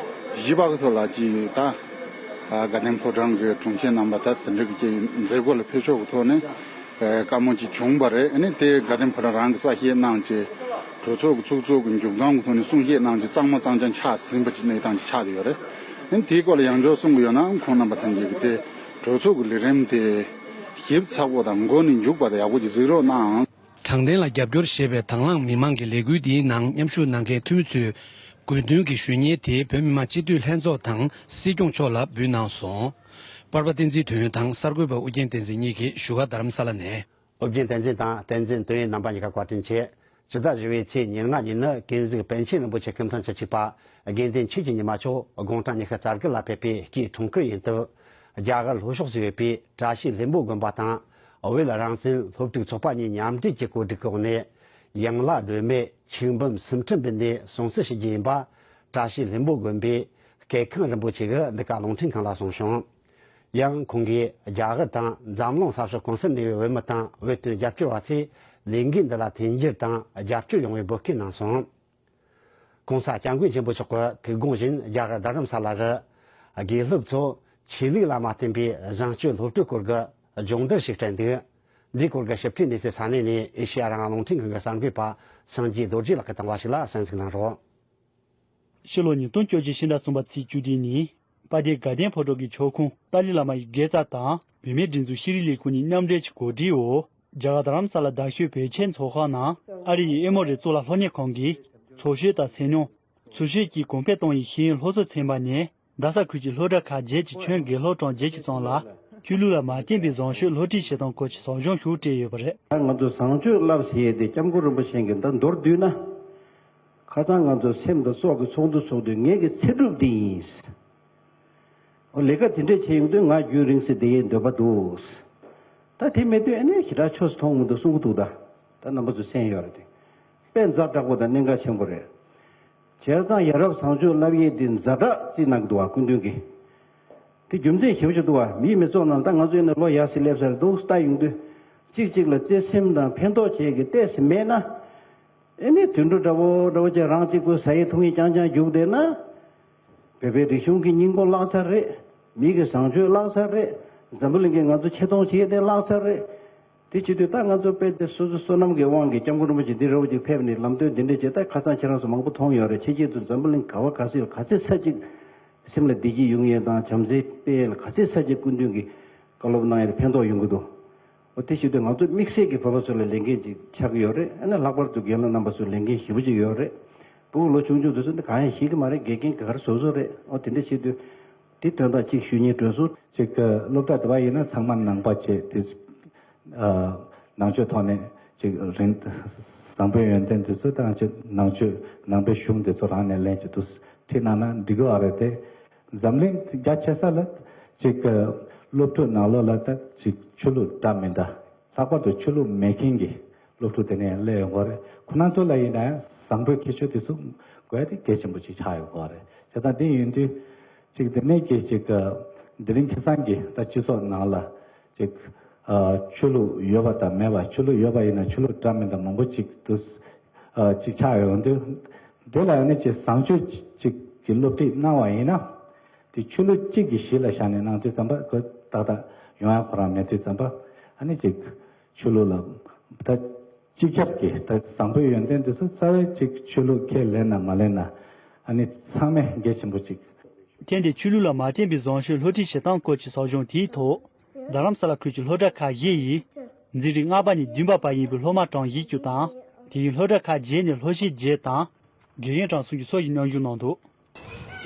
བཞི་པ་གི་ཐོག་ལ་ཅིག་ད་དགའ་ལྡན་ཕོ་བྲང་གི་དྲུང་ཆེ་རྣམ་པ་ད་དེ་འདྲ་གི་ཅིག་མཛད་སྒོ་ལ་ཕེབས་ཕྱོགས་ཀྱི་ཐོག་ནས་བཀའ་མོལ་ཅིག་བྱུང་བ་རེད། ཨ་ནི་དེ་དགའ་ལྡན་ཕོ་བྲང་རང་གི་གསལ་བཤད་གནང་བྱས། གྲོས་ཚོགས་ཀྱི་ཚོགས་གཙོ་གི་མཇུག་སྡོམ་གྱི་ཐོག་ནས་གསུང་བཤད་གནང་བྱས་གཙང་མ་གཙང་རྐྱང་ཆགས་ཟིན་པ་ཅིག་གནས་སྟངས་ཅིག་ཆགས་བསྡད་ཡོད་རེད། ཨ་ནི་དེའི་སྐོར་ལ་ཡང་ཅིག་གསུང་གི་ཡོད་ན། ཁོང་རྣམ་པ་ཐམས་ཅད་ཀྱིས་དེ་གྲོས་ཚོགས་ཀྱི་ལས་རིམ་དེ་ཞིབ་ཚགས་པོ་དང་མགོ་ནས་མཇུག་བར་དུ་ཡག་པོ་ཅིག་གཟིགས་རོགས་གནང་། དྲང་བདེན་ལ་རྒྱབ་སྐྱོར་ཞེས་པའི་དང་བླངས་མི་མང་གི་ལས་འགུལ་འདིའི་ནང་མཉམ་ཞུགས་གནང་མཁན་འཐུས་མི་ཚོས་དགོས་འདུན་གྱི་ཞུ་སྙན་དེ་བོད་མི་མང་སྤྱི་འཐུས་ལྷན་ཚོགས་དང་སྲིད་སྐྱོང་མཆོག་ལ་འབུལ་གནང་སོང་། པར་པ་བསྟན་འཛིན་དོན་དང་གསར་འགོད་པ་ཨུ་རྒྱན་བསྟན་འཛིན་གཉིས་ཀྱིས་བཞུགས་སྒར་རྡ་རམ་ས་ལ་ནས། ཨོ་རྒྱན་བསྟན་འཛིན་དང་བསྟན་འཛིན་དོན་ཡོད་རྣམ་པ་གཉིས་ཀ་བཀའ་དྲིན་ཆེ། ཕྱི་ཟླ་བཞི་པའི་ཚེས་ཉེར་ལྔ་ཉིན་ནི་ཀུན་གཟིགས་པཎ་ཆེན་རིན་པོ་ཆེ་སྐུ་ཕྲེང་བཅུ་གཅིག་པ་དགེ་འདུན་ཆོས་ཀྱི་ཉི་མ་མཆོག་དགུང་གྲངས་ཉི་ཤུ་རྩ་དགུ་ལ་ཕེབས་པའི་སྐུའི་འཁྲུངས་སྐར་ཡིན་སྟབས། རྒྱ་གར་ལྷོ་ཕྱོགས་སུ་ཡོད་པའི་བཀྲ་ཤིས་ལྷུན་པོ་དགོན་པ་དང་བོད་རང་བཙན་སློབ་ཕྲུག་ཚོགས་པ་གཉིས་མཉམ་འབྲེལ་གྱི་གོ་སྒྲིག་འོག་ནས། ཡང་ལ་སྒྲོལ་མས་ཆིག་འབུམ་སུམ་ཁྲི་འབུལ་ནས་སྲུང་བརྩི་ཞུ་རྒྱུ་ཡིན་པ། བཀྲ་ཤིས་ལྷུན་པོ་དགོན་པའི་སྐལ་ཁང་རིན་པོ་ཆེ་གིས་འདི་ག་རླུང་འཕྲིན་ཁང་ལ་གསུངས་བྱུང་། ཡང་ཁོང་གིས་རྒྱ་གར་དང་འཛམ་གླིང་ས་ཕྱོགས་གང་སར་གནས་པའི་བོད་མི་དང་བོད་དོན་རྒྱབ་སྐྱོར་བ་ཚོས་ལས་འགུལ་འདི་ལ་མཐུན་འགྱུར་དང་རྒྱབ་སྐྱོར་ཡོང་བའི་འབོད་སྐུལ་གནང་སོང་། ྋགོང་ས་ྋསྐྱབས་མགོན་ཆེན་པོ་མཆོག་གི་ཐུགས་དགོངས་བཞིན་རྒྱ་གར་རྡ་རམ་ས་ལ་གི་དགེ་སློབ་ཚོ་ཆོས་ལུགས་ལ་མ་བརྟེན་པའི་བཟང་སྤྱོད་སློབ་ཕྲུག་སྐོར་གྱི་སྦྱོང་བརྡར་ཞིག་སྤྲད་འདུག་འདིའི་སྐོར་གྱི་ཞིབ་ཕྲའི་གནས་ཚུལ་ས་གནས་ནས་ཨེ་ཤེ་ཡ་རང་དབང་རླུང་འཕྲིན་ཁང་གི་གསར་འགོད་པ་སངས་རྒྱས་རྡོ་རྗེ་ལགས་ཀྱིས་དང་བ་ཞིག་ལ་གསན་གཟིགས་གནང་རོགས། ཕྱི་ལོ་ཉིས་སྟོང་བཅོ་བརྒྱད་ཕྱི་ཟླ་གསུམ་པ་ཚེས་བཅུ་བདུན་ཉིན། དཔལ་ལྡན་དགའ་ལྡན་ཕོ་བྲང་གི་ཆོས་ཁང་ཏཱ་ལའི་བླ་མ་ཡི་དགེ་རྩ་དང་བོད་མིའི་སྒྲིག་འཛུགས་ཤེས་རིག་ལས་ཁུངས་གཉིས་མཉམ་འབྲེལ་གྱི་གོ་སྒྲིག་འོག་རྒྱ་གར་རྡ་རམ་ས་ལ་རྡ་ཤོད་བོད་ཆེན་ཚོགས་ཁང་ནང་ཨ་རི་ཡི་ཨེ་མོ་རི་གཙུག་ལག་སློབ་གཉེར་ཁང་གིས་ཚོགས་ཆོས་དང་ཚེ་སྙོམས། ཚོགས་ཆོས་ཀྱི་གོང་འཕེལ་གཏོང་བའི་ཤེས་ཡོན་སློབ་གསོ་ཚན་པ་ནས་རྡ་ས་ཁུལ་གྱི་སློབ་གྲྭ་ཁག་བརྒྱད་ཀྱི་ཁྱོན་དགེ་སློབ་གྲངས་བརྒྱད་ཅུ་ཙམ་ལ་ཆོས་ལུགས་ལ་མ་བརྟེན་པའི་བཟང་སྤྱོད་སློབ་ཁྲིད་བྱེད་སྟངས་སྐོར་གྱི་ཟབ་སྦྱོང་ཞིག་སྤྲད་ཡོད་པ་རེད། ད་ང་ཚོ་བཟང་སྤྱོད་བསླབ་ཟེར་ཡས་དེ་སྐྱབས་མགོན་རིན་པོ་ཆེ་གིས་ད་མདོར་བསྡུས་ན། ཁ་སང་ང་ཚོ་སེམས་དང་སྲོག་གི་ཚོགས་འདུ་ཚོགས་དུས་ངེད་ཀྱི་ཚེ་སྒྲུབ་འདི་ཡིན། འོ་ལས་ཀ་དེ་འདྲས་བྱས་ཡོང་དུས་ང་རྒྱུན་རིང་སེ་བསྡད་ཡས་འདོད་པ་འདུག་ད་དེ་མེད་དུས་ཨ་ནི་ཞེ་དྲག་ཆོས་སུ་མཐོང་མི་འདུག་གསུང་གི་འདུག་ད་ད་རྣམ་པ་ཚོ་གསན་ཡོད་རེད་དེ། དཔེ་ཛ་དྲག་པོ་དང་གནད་འགག་ཆེན་པོ་རེད། བྱས་ཙང་ཡ་རབས་བཟང་སྤྱོད་བསླབ་ཡས་འདི་ཛ་དྲག་བརྩིས་གནང་གི་འདུག་བ་སྐུ་མདུན་གྱིས། དེ་རྒྱུ་མཚན་ཞེ་པོ་ཅིག་འདུག་བ། མིའི་མི་ཚོགས་ནང་ད་ང་ཚོ་ཡིན་ན་ལོ་ཡག་སེ་སླེབས་ཚར་འདུག་ལྟ་ཡོང་དུས། གཅིག་གཅིག་ལ་བརྩེ་སེམས་དང་ཕན་ཐོགས་བྱེད་ཀྱི་ལྟས་སེ་མེད་ན། ཨེ་ནི་དུད་འགྲོ་འདྲ་བོ་འདྲ་བོ་ཅིག་རང་གཅིག་པུ་ཟ་ཡི་འཐུང་ཡི་རྐྱང་རྐྱང་རྒྱུགས་བསྡད་ན། བོད་པའི་རིག་གཞུང་གི་སྙིང་པོ་བརླག་ཚར་རེད། མི་གི་བཟང་སྤྱོད་བརླག་ཚར་རེད། འཛམ་བུ་གླིང་གིས་ང་ཚོ་ཆེ་མཐོང་བྱེད་ཡས་དེ་བརླག་ཚར་རེད། དེ་བྱེད་དུས་ད་ང་ཚོ་དཔེ་དེ་སོ་སོ་བསོད་ནམས་ཀྱི་དབང་གིས་སྐྱབས་མགོན་རིན་པོ་ཆེ་འདི་ར་བ་ཅིག་ཕེབས་ནས་ལམ་སྟོན་འདི་འདྲས་བྱས། ད་ཁ་སང་ཁྱེད་རང་ཚོ་མང་པོ་མཐོང་ཡོད་རེད། ཕྱི་རྒྱལ་དུ་འཛམ་བུ་གླིང་ག་བ་ག་སེ་ལ་ག་ཚོད་ཚ་གཅིག་སེམས་ལ་བདེ་སྐྱིད་ཡོང་ཡས་དང་བྱམས་བརྩེ་སྤེལ་ཡས་ལ་ག་ཚོད་ཚ་གཅིག་སྐུ་མདུན་གྱིས་བཀའ་སློབ་གནང་ཡས་ལ་ཕན་ཐོགས་ཡོང་གི་འདུག་འོ་དེ་བྱེད་དུས་ང་ཚོ་དམིགས་བསལ་གྱི་བོད་པ་ཚོ་ལ་ལས་འགན་ཅིག་ཆགས་ཀྱི་ཡོད་རེད། ཨ་ནི་ལྷག་པར་དུ་རྒན་ལགས་རྣམ་པ་ཚོ་ལས་འགན་ཞེ་པོ་ཅིག་ཡོད་རེད། ཕྲུ་གུ་ལོ་ཆུང་ཆུང་དེ་ཚོ་འདི་གང་ཡང་ཤེས་ཀྱི་མ་རེད། དགེ་རྒན་ག་རེ་བཟོ་བཟོ་རེད། འོ་དེ་འདྲ་བྱེད་དུས་དེ་དོན་དག་གཅིག་ཞུ་སྙིང་འདོད་སོང་། ཅིག་སློབ་གྲྭ་དེ་བ་ཡིན་ན་ཚང་མ་ནང་པ་བྱས་དེ། ནང་ཆོས་ཐོག་ནས་ཅིག་རིང་བཟང་པོའི་ཡོན་ཏན་དེ་ཚོ་དང་ཅིག་ནང་ཆོས་ནང་པའི་གཞུང་དེ་ཚོ་རང་ནས་ལེན་གྱི་འདུག་ཁྲིད་གནང་ན་འགྲིག་གི་ཨ་རེད་དེ། འཛམ་གླིང་རྒྱ་ཆེ་ས་ལ་ཅིག་སློབ་ཕྲུག་ནང་ལོགས་ལ་ད་ཅིག་ཆོས་ལུགས་འདྲ་མི་འདྲ། ལྷག་པར་དུ་ཆོས་ལུགས་མེད་མཁན་གྱི་སློབ་ཕྲུག་དེ་ནས་སླེབས་ཡོང་གི་རེད། ཁོ་རང་ཚོ་ལ་ཡིན་ན་ཡང་བཟང་པོའི་ཁྱད་ཆོས་དེ་ཚོ་དགོས་ཡ་དེ་གལ་ཆེན་པོ་ཅིག་ཆགས་ཡོང་གི་རེད། བྱས་ཙང་དེ་ཡིན་དུས་ཅིག་དེ་ནས་ཀྱི་ཅིག་དེ་རིང་ཁ་སང་གི་ད་སྤྱི་ཚོགས་ནང་ལ་ཅིག་ཆོས་ལུགས་ཡོད་པ་དང་མེད་པ། ཆོས་ལུགས་ཡོད་པ་ཡིན་ན་ཆོས་ལུགས་འདྲ་མིན་དང་མང་པོ་ཅིག་འདུག་ཅིག་ཆགས་ཡོང་དུས། དེ་ལ་ནི་ཅིག་བཟང་སྤྱོད་ཅིག་གི་སློབ་ཁྲིད་གནང་བ་ཡིན་ན། དེ་ཆོས་ལུགས་གཅིག་གི་གཞི་ལ་བཞག་ནས་གནང་དུས་ཙམ་པ་ཁོ་ཏག་ཏག་ཡོང་ཡ་ཁོ་རང་མེད་དུས་ཙམ་པ། ཨ་ནི་ཅིག་ཆོས་ལུགས་ལ་ད་སྤྱི་ཁྱབ་ཀྱི་ད་བཟང་པོའི་ཡོན་ཏན་དེ་ཚོ་རྩ་བའི་ཅིག་ཆོས་ལུགས་ཁས་ལེན་ན་མ་ལེན་ན། ཨ་ནི་ཚང་མས་འགན་ཆེན་པོ་ཅིག་ཐེངས་འདིའི་ཆོས་ལུགས་ལ་མ་བརྟེན་པའི་བཟང་སྤྱོད་སློབ་ཁྲིད་བྱེད་སྟངས་སྐོར་གྱི་ཟབ་སྦྱོང་དེའི་ཐོག་རྡ་རམ་ས་ལ་ཁུལ་གྱི་སློབ་གྲྭ་ཁག་བཞི་ཡི་འཛིན་རིམ་ལྔ་པ་ནས་བདུན་པ་བར་ཡིན་པའི་སློབ་མ་གྲངས་བཞི་བཅུ་དང་། དེ་བཞིན་སློབ་གྲྭ་ཁག་བརྒྱད་ནས་སློབ་ཞིག་བརྒྱད་དང་། དགེ་རྒན་གྲངས་སུམ་ཅུ་སོགས་ཀྱིས་མཉམ་ཞུགས་གནང་འདུག་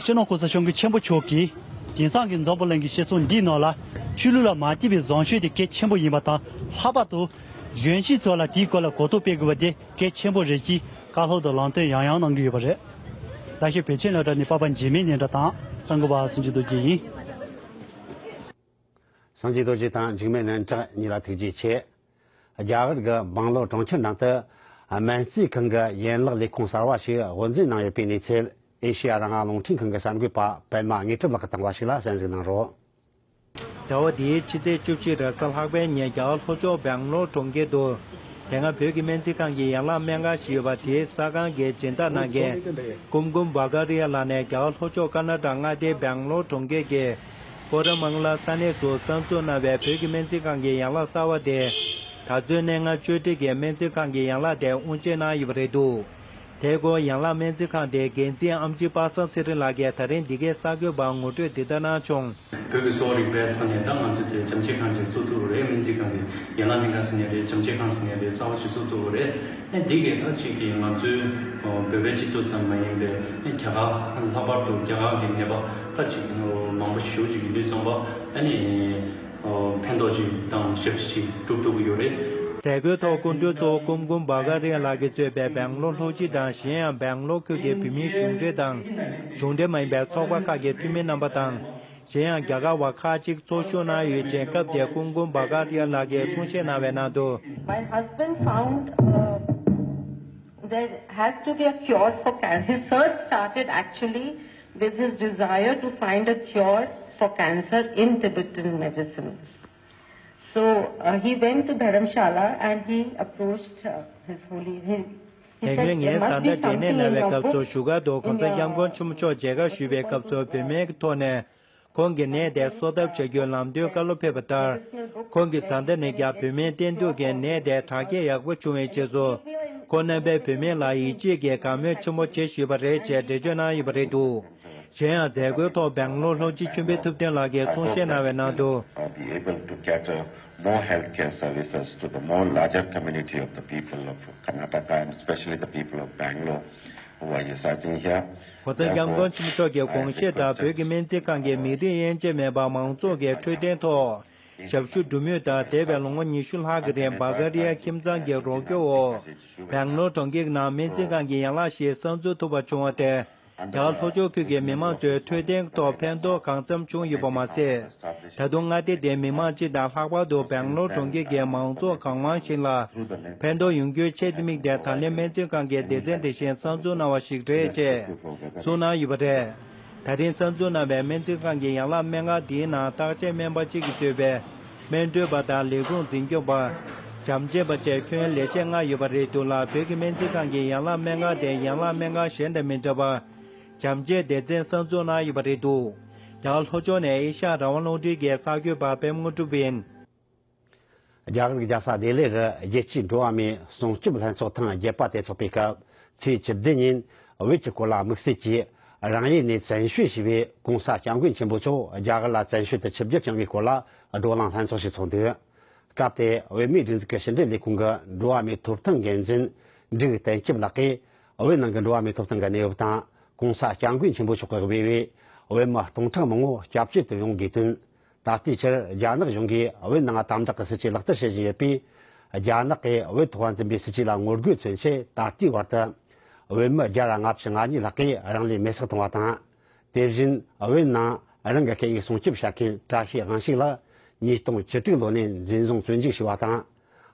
སྤྱི་ནོར་༸གོང་ས་༸སྐྱབས་མགོན་ཆེན་པོ་མཆོག་གིས་ དེང་སང་གི་འཛམ་བུ་གླིང་གི་སྤྱི་ཚོགས་འདིའི་ནང་ལ་ཆོས་ལུགས་ལ་མ་བརྟེན་པའི་བཟང་སྤྱོད་དེ་གལ་ཆེན་པོ་ཡིན་པ་དང་། ལྷག་པར་དུ་གཞོན་སྐྱེས་ཚོ་ལ་དེའི་སྐོར་ལ་གོ་རྟོགས་སྤེལ་དགོས་པ་དེ་གལ་ཆེན་པོ་རེད་ཅེས་བཀའ་སློབ་དང་ལམ་སྟོན་ཡང་ཡང་གནང་གི་ཡོད་པ་རེད། ད་ཞོགས་པེ་ཅིན་སློབ་གྲྭ་ནས་པ་ཕ་འཇིགས་མེད་སྙན་གྲགས་དང་གསར་འགོད་པ་སངས་རྒྱས་རྡོ་རྗེ་ཡིན། སངས་རྒྱས་རྡོ་རྗེ་དང་འཇིགས་མེད་སྙན་གྲགས་གཉིས་ལ་ཐུགས་རྗེ་ཆེ། རྒྱ་གར་གྱི་སྦང་ལོར་གྲོང་ཁྱེར་ནང་དུ་སྨན་རྩིས་ཁང་གི་ཡན་ལག་ལས་ཁུངས་གསར་བ་ཞིག་དབུ་འཛུགས་གནང་ཡོད་པའི་གནས་ཚུལ། ཨེ་ཤེ་ཡ་རང་དབང་རླུང་འཕྲིན་ཁང་གི་གསར་འགོད་པ་པད་མ་དངོས་གྲུབ་ལགས་ཀྱིས་བཏང་བ་ཞིག་ལ་གསན་གཟིགས་གནང་རོགས། ཟླ་བ་འདིའི་ཕྱི་ཚེས་བཅུ་བཞི་རེས་གཟའ་ལྷག་པའི་ཉིན་རྒྱ་གར་ལྷོ་ཕྱོགས་སྦང་ལོར་གྲོང་ཁྱེར་དུ། དེ་སྔ་བོད་ཀྱི་སྨན་རྩིས་ཁང་གི་ཡན་ལག་སྨན་ཁང་ཞིག་ཡོད་པ་དེའི་གསར་ཁང་གི་སྦྱིན་བདག་གནང་མཁན་ཀུམ་ཀུམ་བྷ་ག་རི་ཡ་ལགས་ནས་རྒྱ་གར་ལྷོ་ཕྱོགས་ཀར་ནཱ་ཊ་མངའ་སྡེའི་སྦང་ལོར་གྲོང་ཁྱེར་གྱི་ཀོ་ར་མང་ལ་ས་གནས་སུ་གསར་འཛུགས་གནང་བའི་བོད་ཀྱི་སྨན་རྩིས་ཁང་གི་ཡན་ལག་གསར་བ་དེ། ད་ཚོད་གནས་ལྔ་བཅུ་ཁྲི་གི་སྨན་རྩིས་ཁང་གི་ཡན་ལག་དེ་དབུ་འབྱེད་གནང་ཡོད་པ་རེད་འདུག་དེའི་སྐོར་ཡན་ལག་སྨན་རྩིས་ཁང་དེའི་འགན་འཛིན་ཨམ་ཆི་པ་སངས་ཚེ་རིང་ལགས་ཀྱིས་ད་རིང་འདི་གའི་གསར་འགོད་པར་ངོ་སྤྲོད་འདི་ལྟར་གནང་བྱུང་། བོད་ཀྱི་གསོ་བ་རིག་པའི་ཐོག་ནས་ད་ང་ཚོས་དེ་བྱམས་བརྩེ་ཁང་ཅིག་བཙུགས་ཐུབ་རེད། སྨན་རྩིས་ཁང་གི་ཡན་ལག་སྨན་ཁང་ཟེར་ནས་རེད། བྱམས་བརྩེ་ཁང་ཟེར་ནས་རེད། གསར་བ་ཞིག་བཙུགས་ཐུབ་རེད། ཨེ་འདི་གས་ད་ཅིག་གིས་ང་ཚོའི་བོད་པའི་སྤྱི་ཚོགས་ཙམ་མ་ཡིན་པའི་ཨེ་རྒྱ་གར་ལྷག་པར་དུ་རྒྱ་གར་གྱི་ནད་པ་ད་ཅིག་མང་པོ་ཞེ་པོ་ཅིག་ཡོད་དུས་ཙམ་པ་ཨ་ནི་ཕན་ཐོགས་ཅིག་དང་ཞབས་ཕྱི་ཅིག་སྒྲུབ་ཐུབ་ཀྱི་ཡོད་རེད། མཛད་སྒོའི་ཐོག་སྐུ་མགྲོན་གཙོ་བོ་ཀུམ་ཀུམ་བྷ་ག་རི་ཡ་ལགས་ཀྱིས་གཙོས་པའི་སྦེང་ལོར་ལྷོ་སྤྱི་དང་གཞན་ཡང་སྦེང་ལོར་ཁུལ་གྱི་བོད་མིའི་གཞུང་འབྲེལ་དང་གཞུང་འབྲེལ་མ་ཡིན་པའི་ཚོགས་པ་ཁག་གི་འཐུས་མི་རྣམ་པ་དང་། གཞན་ཡང་རྒྱ་གར་བ་ཁག་ཅིག་ཚོགས་ཞུགས་གནང་ཡོད་ཅིང་། སྐབས་དེར་ཀུམ་ཀུམ་བྷ་ག་རི་ཡ་ལགས་ཀྱིས་གསུང་བཤད་གནང་བའི་ནང་དུ། My husband found, uh, there has to be a cure for cancer. His search started actually with his desire to find a cure for cancer in Tibetan medicine. So, uh, he went to Dharamshala and he approached, uh, his holy, he, he དེ་སྔོན་said, "There ངའི་བཟའ་ཟླ་འབྲས་ནད་ན་བའི་སྐབས་སུ་བཞུགས་སྒར་དུ་༸གོང་ས་༸སྐྱབས་མགོན་ཆེན་པོ་མཆོག་མཇལ་ཁ་ཞུས་པའི་སྐབས་སུ་བོད་སྨན་གྱི་ཐོག་ནས་ཁོང་གི་ནད་དེ་གསོ་ཐབས་བྱ་རྒྱུའི་ལམ་སྟོན་བཀའ་སློབ་ཕེབས་པ་ལྟར། ཁོང་གི་བཟའ་ཟླ་ནས་ཀྱང་བོད་སྨན་བསྟེན་དུས་ཀྱི་ནད་དེ་དྲག་སྐྱེད་ཡག་པོ་བྱུང་བའི་རྗེས་སུ། ཁོང་རྣམ་པས་བོད་སྨན་ལ་ཡིད་ཆེས་ཀྱིས་དགའ་མོས་ཆེན་པོ་བྱེད་བཞིན་པ་རེད་ཅེས་འགྲེལ་བརྗོད་གནང་ཡོད་པ་རེད་འདུག་གཞན་ཡང་མཛད་སྒོའི་ཐོག་སྦེང་ལོར་ལྷོ་སྤྱི་ཆོས་འཕེལ་ཐུབ་བསྟན་ལགས་ཀྱིས་གསུང་བཤད་གནང་བའི་ནང་དུ། Uh, be able to cater more healthcare services to the more larger community of the people of Karnataka and especially the people of Bangalore who are residing here. ༸གོང་ས་༸སྐྱབས་མགོན་ཆེན་པོ་མཆོག་གི་དགོངས་བཞེད་ལྟར་བོད་ཀྱི་སྨན་རྩིས་ཁང་གིས་མི་རིགས་དབྱེ་འབྱེད་མེད་པར་མང་ཚོགས་ཀྱི་འཕྲོད་བསྟེན་ཐོག་ཞབས་ཞུ་སྒྲུབ་མུས་ལྟར། འདས་པའི་ལོ་ངོ་ཉི་ཤུ་ལྷག་གི་རིང་བྷ་ག་རི་ཡ་ཁྱིམ་ཚང་གི་རོགས་སྐྱོར་འོག་སྦེང་ལོར་གྲོང་ཁྱེར་ནང་སྨན་རྩིས་ཁང་གི་ཡན་ལག་ཞིག་གསར་འཛུགས་ཐུབ་པ་བྱུང་བ་དེ། རྒྱ་གར་ལྷོ་ཕྱོགས་ཁུལ་གྱི་མི་མང་ཚོའི་འཕྲོད་བསྟེན་ཐོག་ཕན་ཐོགས་གང་འཚམ་བྱུང་ཡོད་པ་མ་ཟད། ད་དུང་མངའ་སྡེ་དེའི་མི་མང་སྤྱི་དང་ལྷག་པར་དུ་སྦེང་ལོར་གྲོང་ཁྱེར་གྱི་མང་ཚོགས་གང་མང་ཞིག་ལ་ཕན་ཐོགས་ཡོང་རྒྱུའི་ཆེད་དུ་དམིགས་ཏེ། ད་ལན་སྨན་རྩིས་ཁང་གི་སྡེ་ཚན་དེ་བཞིན་གསར་འཛུགས་གནང་བ་ཞིག་རེད་ཅེས་གསུངས་གནང་ཡོད་པ་རེད། ད་རིང་གསར་འཛུགས་གནང་བའི་སྨན་རྩིས་ཁང་གི་ཡན་ལག་སྨན་ཁང་འདིའི་ནང་བརྟག་དཔྱད་སྨན་པ་གཅིག་གིས་གཙོས་པའི་སྨན་སྤྲོད་པ་དང་ལས་ཁུངས་འཛིན་སྐྱོང་པ། བྱམས་བརྩེ་བ་བཅས་ཁྱོན་ལས་བྱེད་ལྔ་ཡོད་པ་རེད་འདུག་ལ། བོད་ཀྱི་སྨན་རྩིས་ཁང་གི་ཡན་ལག་སྨན་ཁང་དེ་ཡན་ལག་སྨན་ཁང་གཞན་དང་མི་འདྲ་བར་བྱམས་བརྩེའི་སྡེ་ཚན་གསར་འཛུགས་གནང་ཡོད་པ་རེད་འདུག་རྒྱ་གར་ལྷོ་ཕྱོགས་ནས་ཨེ་ཤ་ཡ་རང་དབང་རླུང་འཕྲིན་གྱི་གསར་འགོད་པ་པད་མ་དངོས་གྲུབ་ཡིན། རྒྱ་གར་གྱི་རྒྱལ་ས་ལྡི་ལི་རུ་རྒྱལ་སྤྱིའི་འགྲོ་བ་མིའི་སྲུང་སྐྱོབ་ལྷན་ཚོགས་ཐེངས་བརྒྱད་པ་དེ་འཚོགས་པའི་སྐབས། ཚེས་བཅུ་བདུན་ཉིན་བོད་ཀྱི་སྐོར་ལ་དམིགས་བསལ་གྱིས་རང་ཡུལ་ནས་བཙན་བྱོལ་ཞེས་པའི་༸གོང་ས་༸སྐྱབས་མགོན་ཆེན་པོ་མཆོག་རྒྱ་གར་ལ་བཙན་བྱོལ་དུ་ཆིབས་བསྒྱུར་བྱུང་བའི་སྐོར་ལ་བགྲོ་གླེང་ལྷན་ཚོགས་ཤིག་འཚོགས་འདུག་སྐབས་དེར་བོད་མིའི་སྒྲིག་འཛུགས་ཀྱི་ཕྱི་འབྲེལ་ལས་ཁུངས་ཀྱི་འགྲོ་བ་མིའི་ཐོབ་ཐང་འགན་འཛིན་འབྲུག་བསྟན་སྐྱབས་ལགས་ཀྱིས། བོད་ནང་གི་འགྲོ་བ་མིའི་ཐོབ་ཐང་གི་གནས་བབ་དང་༸གོང་ས་༸སྐྱབས་མགོན་ཆེན་པོ་མཆོག་གིས་འབུལ་བའི་བོད་མི་སྟོང་ཕྲག་མང་པོ་སྐྱབས་བཅོལ་དུ་ཡོང་དགོས་དོན། ད་ལྟའི་ཆར་རྒྱ་ནག་གཞུང་གིས་བོད་ནང་དམ་དྲག་གི་སྲིད་བྱུས་ལག་བསྟར་བྱེད་བཞིན་ཡོད་པས། རྒྱ་ནག་གིས་བོད་ཐོག་འཛིན་པའི་སྲིད་བྱུས་ལ་ངོ་རྒོལ་མཚོན་ཆེད། ད་ལྟའི་བར་དུ་བོད་མི་བརྒྱ་དང་ལྔ་བཅུ་ང་གཉིས་ལྷག་གིས་རང་ལུས་མེར་སྲེག་བཏང་བ་དང་། དེ་བཞིན་བོད་ནང་རང་གི་སྐད་ཡིག་སྲུང་སྐྱོབ་བྱ་མཁན་བཀྲ་ཤིས་དབང་ཕྱུག་ལགས་ཉིས་སྟོང་བཅུ་དྲུག་ལོ་ནས་འཛིན་བཟུང་བཙོན་འཇུག་བྱས་པ་དང་།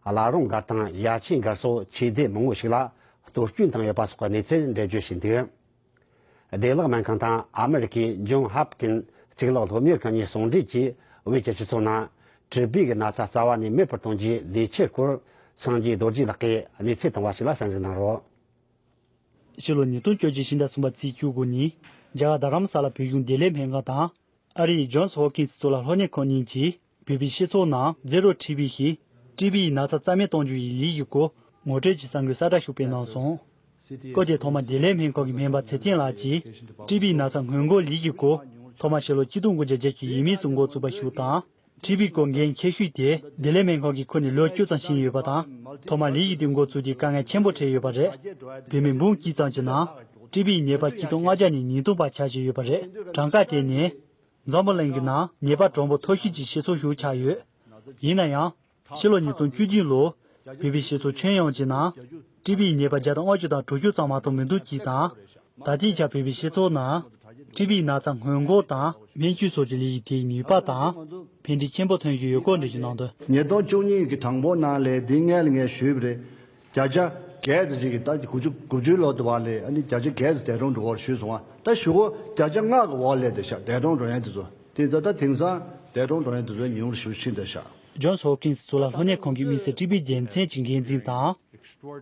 བླ་རུང་སྒར་དང་ཡ་ཆེན་སྒར་སོགས་ཆོས་སྡེ་མང་པོ་ཞིག་ལ་གཏོར་སྐྱོན་བཏང་ཡོད་པ་སོགས་ཀྱི་གནས་ཚུལ་འགྲེལ་བརྗོད་བྱས་འདུག་བདེ་བླག་སྨན་ཁང་དང་ཨ་མེ་རི་ཁའི་ཇོན་ཧོབ་ཀིན་གཙུག་ལག་སློབ་གཉེར་ཁང་གཉིས་ཟུང་འབྲེལ་གྱིས་བོད་ཀྱི་སྤྱི་ཚོགས་ནང་ཊི་བི་གི་ན་ཚ་རྩ་བ་ནས་མེད་པར་གཏོང་རྒྱུའི་ལས་འཆར་སྐོར་སངས་རྒྱས་རྡོ་རྗེ་ལགས་ཀྱིས་གནས་ཚུལ་བཏང་བ་ཞིག་ལ་གསན་གཟིགས་གནང་རོགས། ཕྱི་ལོ་ཉིས་སྟོང་བཅོ་བརྒྱད་ཕྱི་ཟླ་གསུམ་པ་ཚེས་བཅུ་དགུ་ཉིན་རྒྱ་གར་རྡ་རམ་ས་ལ་བོད་གཞུང་བདེ་ལེགས་སྨན་ཁང་དང་ཨ་རི་ཡི་ཇོན་སི་ཧོབ་ཀིན་སི་གཙུག་ལག་སློབ་གཉེར་ཁང་གཉིས་ཀྱིས། བོད་པའི་སྤྱི་ཚོགས་ནང་ཛེ་རོ་ཊི་བི་ཞེས་ཊི་བི་ཡི་ན་ཚ་རྩ་མེད་གཏོང་རྒྱུ་ཡི་ལས་ཀྱི་སྐོར་ངོ་སྤྲོད་ཀྱི་གསར་འགོད་གསལ་བསྒྲགས་ཤིག་སྤེལ་གནང་སོང་། སྐབས་དེར་ཐོག་མར་བདེ་ལེགས་སྨན་ཁང་གི་སྨན་པ་ཚེ་བརྟན་ལགས་ཀྱིས་ཊི་བི་ན་ཚ་སྔོན་འགོག་ལས་ཀྱི་སྐོར་ཐོག་མར་ཕྱི་ལོ་ཆིག་སྟོང་དགུ་བརྒྱ་བརྒྱད་ཅུ་ཡས་མས་སུ་འགོ་བཙུགས་པ་ཞིག་དང་། ཊི་བི་སྐོར་འགན་འཁྱེར་ཤུལ་དེ་བདེ་ལེགས་སྨན་ཁང་གིས་ཁུར་ནས་ལོ་བཅུ་ཙམ་ཕྱིན་ཡོད་པ་དང་། ཐོག་མར་ལས་ཀྱི་དེ་འགོ་བཙུགས་དུས་དཀའ་ངལ་ཆེན་པོ་འཕྲད་ཡོད་པ་རེད། བོད་མི་འབུམ་གཅིག་ཙམ་གྱི་ནང་ཊི་བི་ཡི་ནད་པ་ཆིག་སྟོང་ལྔ་བརྒྱ་ནས་ཉིས་སྟོང་བར་ཆགས་བཞིན་ཡོད་པ་རེད། གྲངས་ཀ་དེ་ནི། འཛམ་བུ་གླིང་གི་ནང་ཉེས་པ་གྲངས་འབོར་མཐོ་ཤོས་ཀྱི་སྤྱི་ཚོགས་ཤིག་ཆགས་ཡོད། ཡིན་ན་ཡང་། ཕྱི་ལོ་ཉིས་སྟོང་བཅུ་བདུན་ལོར་བོད་པའི་སྤྱི་ཚོགས་ཁྱོན་ཡོངས་ཀྱི་ནང་ཊི་བིའི་ཉེས་པ་བརྒྱ་དང་ལྔ་བཅུ་དང་དྲུག་ཅུ་ཙམ་མ་གཏོགས་མི་འདུག་ཅེས་དང་། ད་ལྟའི་ཆར་བོད་པའི་སྤྱི་ཚོགས་ནང་ཊི་བིའི་ན་ཚ་སྔོན་འགོག་དང་སྨན་བཅོས་སོགས་ཀྱི་ལས་ཀྱི་དེའི་ནུས་པ་དང་ཕན་འབྲས་ཆེན་པོ་ཐོན་བཞིན་ཡོད་སྐོར་འགྲེལ་བརྗོད་གནང་དོན། ཉིས་སྟོང་བཅུ་གཉིས་ཀྱི་གྲངས་འབོར་ནང་ལས་འདི་སྔོན་ལ་ངས་ཞུས་པ་རེད། བརྒྱ་ཆ་བརྒྱད་ཙམ་ཅིག་གིས་ད་དགུ་བཅུ་དགུ་བཅུའི་ལོ་དུ་བ་ལས་ཨ་ནི་བརྒྱ་ཆ་བརྒྱད་ཙམ་འདས་གྲོངས་འགྲོ་བར་ཞུས་སོང་བ། ད་ཞུ་གོ་བརྒྱ་ཆ་ལྔ་གི་འོག་ལས་དེ་ཤག་འདས་གྲོངས་འགྲོ་ཡན་དེ་ཚོ་དེ་ད་ད་དེང་སང་འདས་གྲོངས་འགྲོ་ཡན་དེ་ཚོའི་ཉུང་རུ་ཞུ་ཕྱིན་དེ་ཤག་ཇོན་སི་ཧོབ་ཀིན་སི་གཙུག་ལག་སློབ་གཉེར་ཁང་གི་དམིགས་བསལ་ཊི་བིའི་དགེ་མཚན་གྱི་འགན་འཛིན་དང་།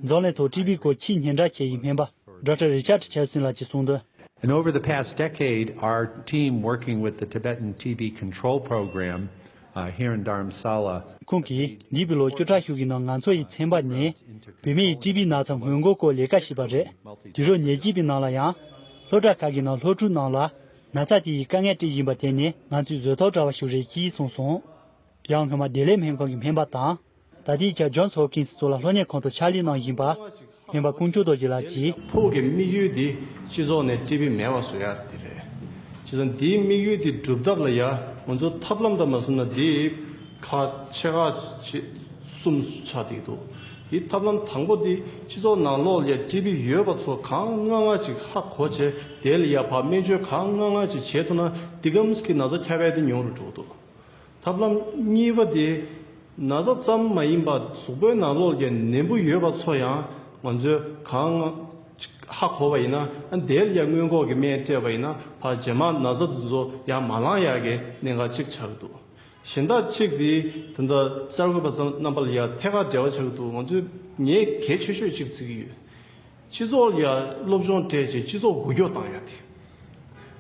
འཛམ་གླིང་ཐོག་ཊི་བིའི་སྐོར་ཆེས་སྙན་གྲགས་ཆེ་བའི་སྨན་པ་ཌོག་ཊར་རི་ཆར་ཌི་ཆར་སན་ལགས་ཀྱིས་གསུངས་དོན། And over the past decade, our team working with the Tibetan T B Control Program uh, here in Dharamsala ཁོང་གིས་འདས་པའི་ལོ་བཅུ་ཕྲག་ཤིག་གི་ནང་ང་ཚོ་ཡི་ཚན་པ་ནས་བུད་མེད་ཡི་ཊི་བིའི་ན་ཚ་སྔོན་འགོག་སྐོར་ལས་ཀ་བྱས་པ་རེད། དུས་རབས་ཉེར་གཅིག་པའི་ནང་ལ་ཡང་། སློབ་གྲྭ་ཁག་གི་ནང་སློབ་ཕྲུག་རྣམས་ལ་ན་ཚ་དེ་ཡི་དཀའ་ངལ་འཕྲད་བཞིན་པ་དེ་ནི་ང་ཚོའི་བཟོད་ཐོག་བྲལ་བ་ཞིག་རེད་ཅེས་གསུངས་སོང་། ཡང་སྔོན་མ་བདེ་ལེགས་སྨན་ཁང་གི་སྨན་པ་དང་། ད་ལྟའི་ཆར་ཇོན་སི་ཧོབ་ཀིན་སི་གཙུག་ལག་སློབ་གཉེར་ཁང་དུ་ཕྱག་ལས་གནང་བཞིན་པ། སྨན་པ་ཀུན་སྐྱོང་རྡོ་རྗེ་ལགས་ཀྱིས། ཕུགས་ཀྱི་དམིགས་ཡུལ་འདི་སྤྱི་ཚོགས་ནས་ཊི་བི་མེད་པ་བཟོ་ཡ་དེ་རེད། བྱས་ཙང་འདིའི་དམིགས་ཡུལ་འདི་སྒྲུབ་ཐབས་ལ་ཡ་ང་ཚོ་ཐབས་ལམ་དང་མ་བཟུང་ན་འདི་ཁག་ཆེ་ཁག་ཆེ་གསུམ་ཆགས་བསྡད་ཀྱི་འདུག་འདིའི་ཐབས་ལམ་དང་པོ་འདི་སྤྱི་ཚོགས་ནང་ལོགས་ལ་ཡ་ཊི་བི་ཡོད་པ་ཚོ་གང་སྔ་སྔ་ཅིག་ཧ་གོ་བྱས་དེ་ལ་ཡ་ཕར་སྨན་བཅོས་གང་སྔ་སྔ་ཅིག་བྱེད་ཐུབ་ན་འདི་གམ་གྱི་ན་ཚ་ཁྱབ་ཡ་དེ་ཉུང་རུ་འགྲོ་གི་འདུག་ཐབས་ལམ་གཉིས་པ་དེ། ན་ཚ་ཙམ་མ་ཡིན་པར་གཟུགས་པོའི་ནང་ལོགས་ཀྱི་ནད་འབུ་ཡོད་པ་ཚོ་ཡང་ང་ཚོས་གང་ཧ་གོ་བ་ཡིན་ན་དེ་ལ་ཡང་སྔོན་འགོག་གི་སྨན་སྤྲད་པ་ཡིན་ན་ཕར་རྗེས་མ་ན་ཚ་དེ་ཚོ་ཡང་མ་ལངས་ཡག་གི་གནད་འགག་གཅིག་ཆགས་ཀྱི་འདུག་གཞན་དག་གཅིག་དེ་ད་ལྟ་གསར་འགོད་པ་ཚོ་རྣམ་པ་ལ་ཡང་ཐད་ཀར་འབྲེལ་བ་ཆགས་ཀྱི་འདུག་ང་ཚོས་ངས་གལ་ཆེ་ཤོས་གཅིག་བརྩི་གི་ཡོད། སྤྱི་ཚོགས་ལ་ཡ་སློབ་སྦྱོང་སྤྲད་བྱས་སྤྱི་ཚོགས་འགུལ་སྐྱོད་བཏང་ཡ་དེ།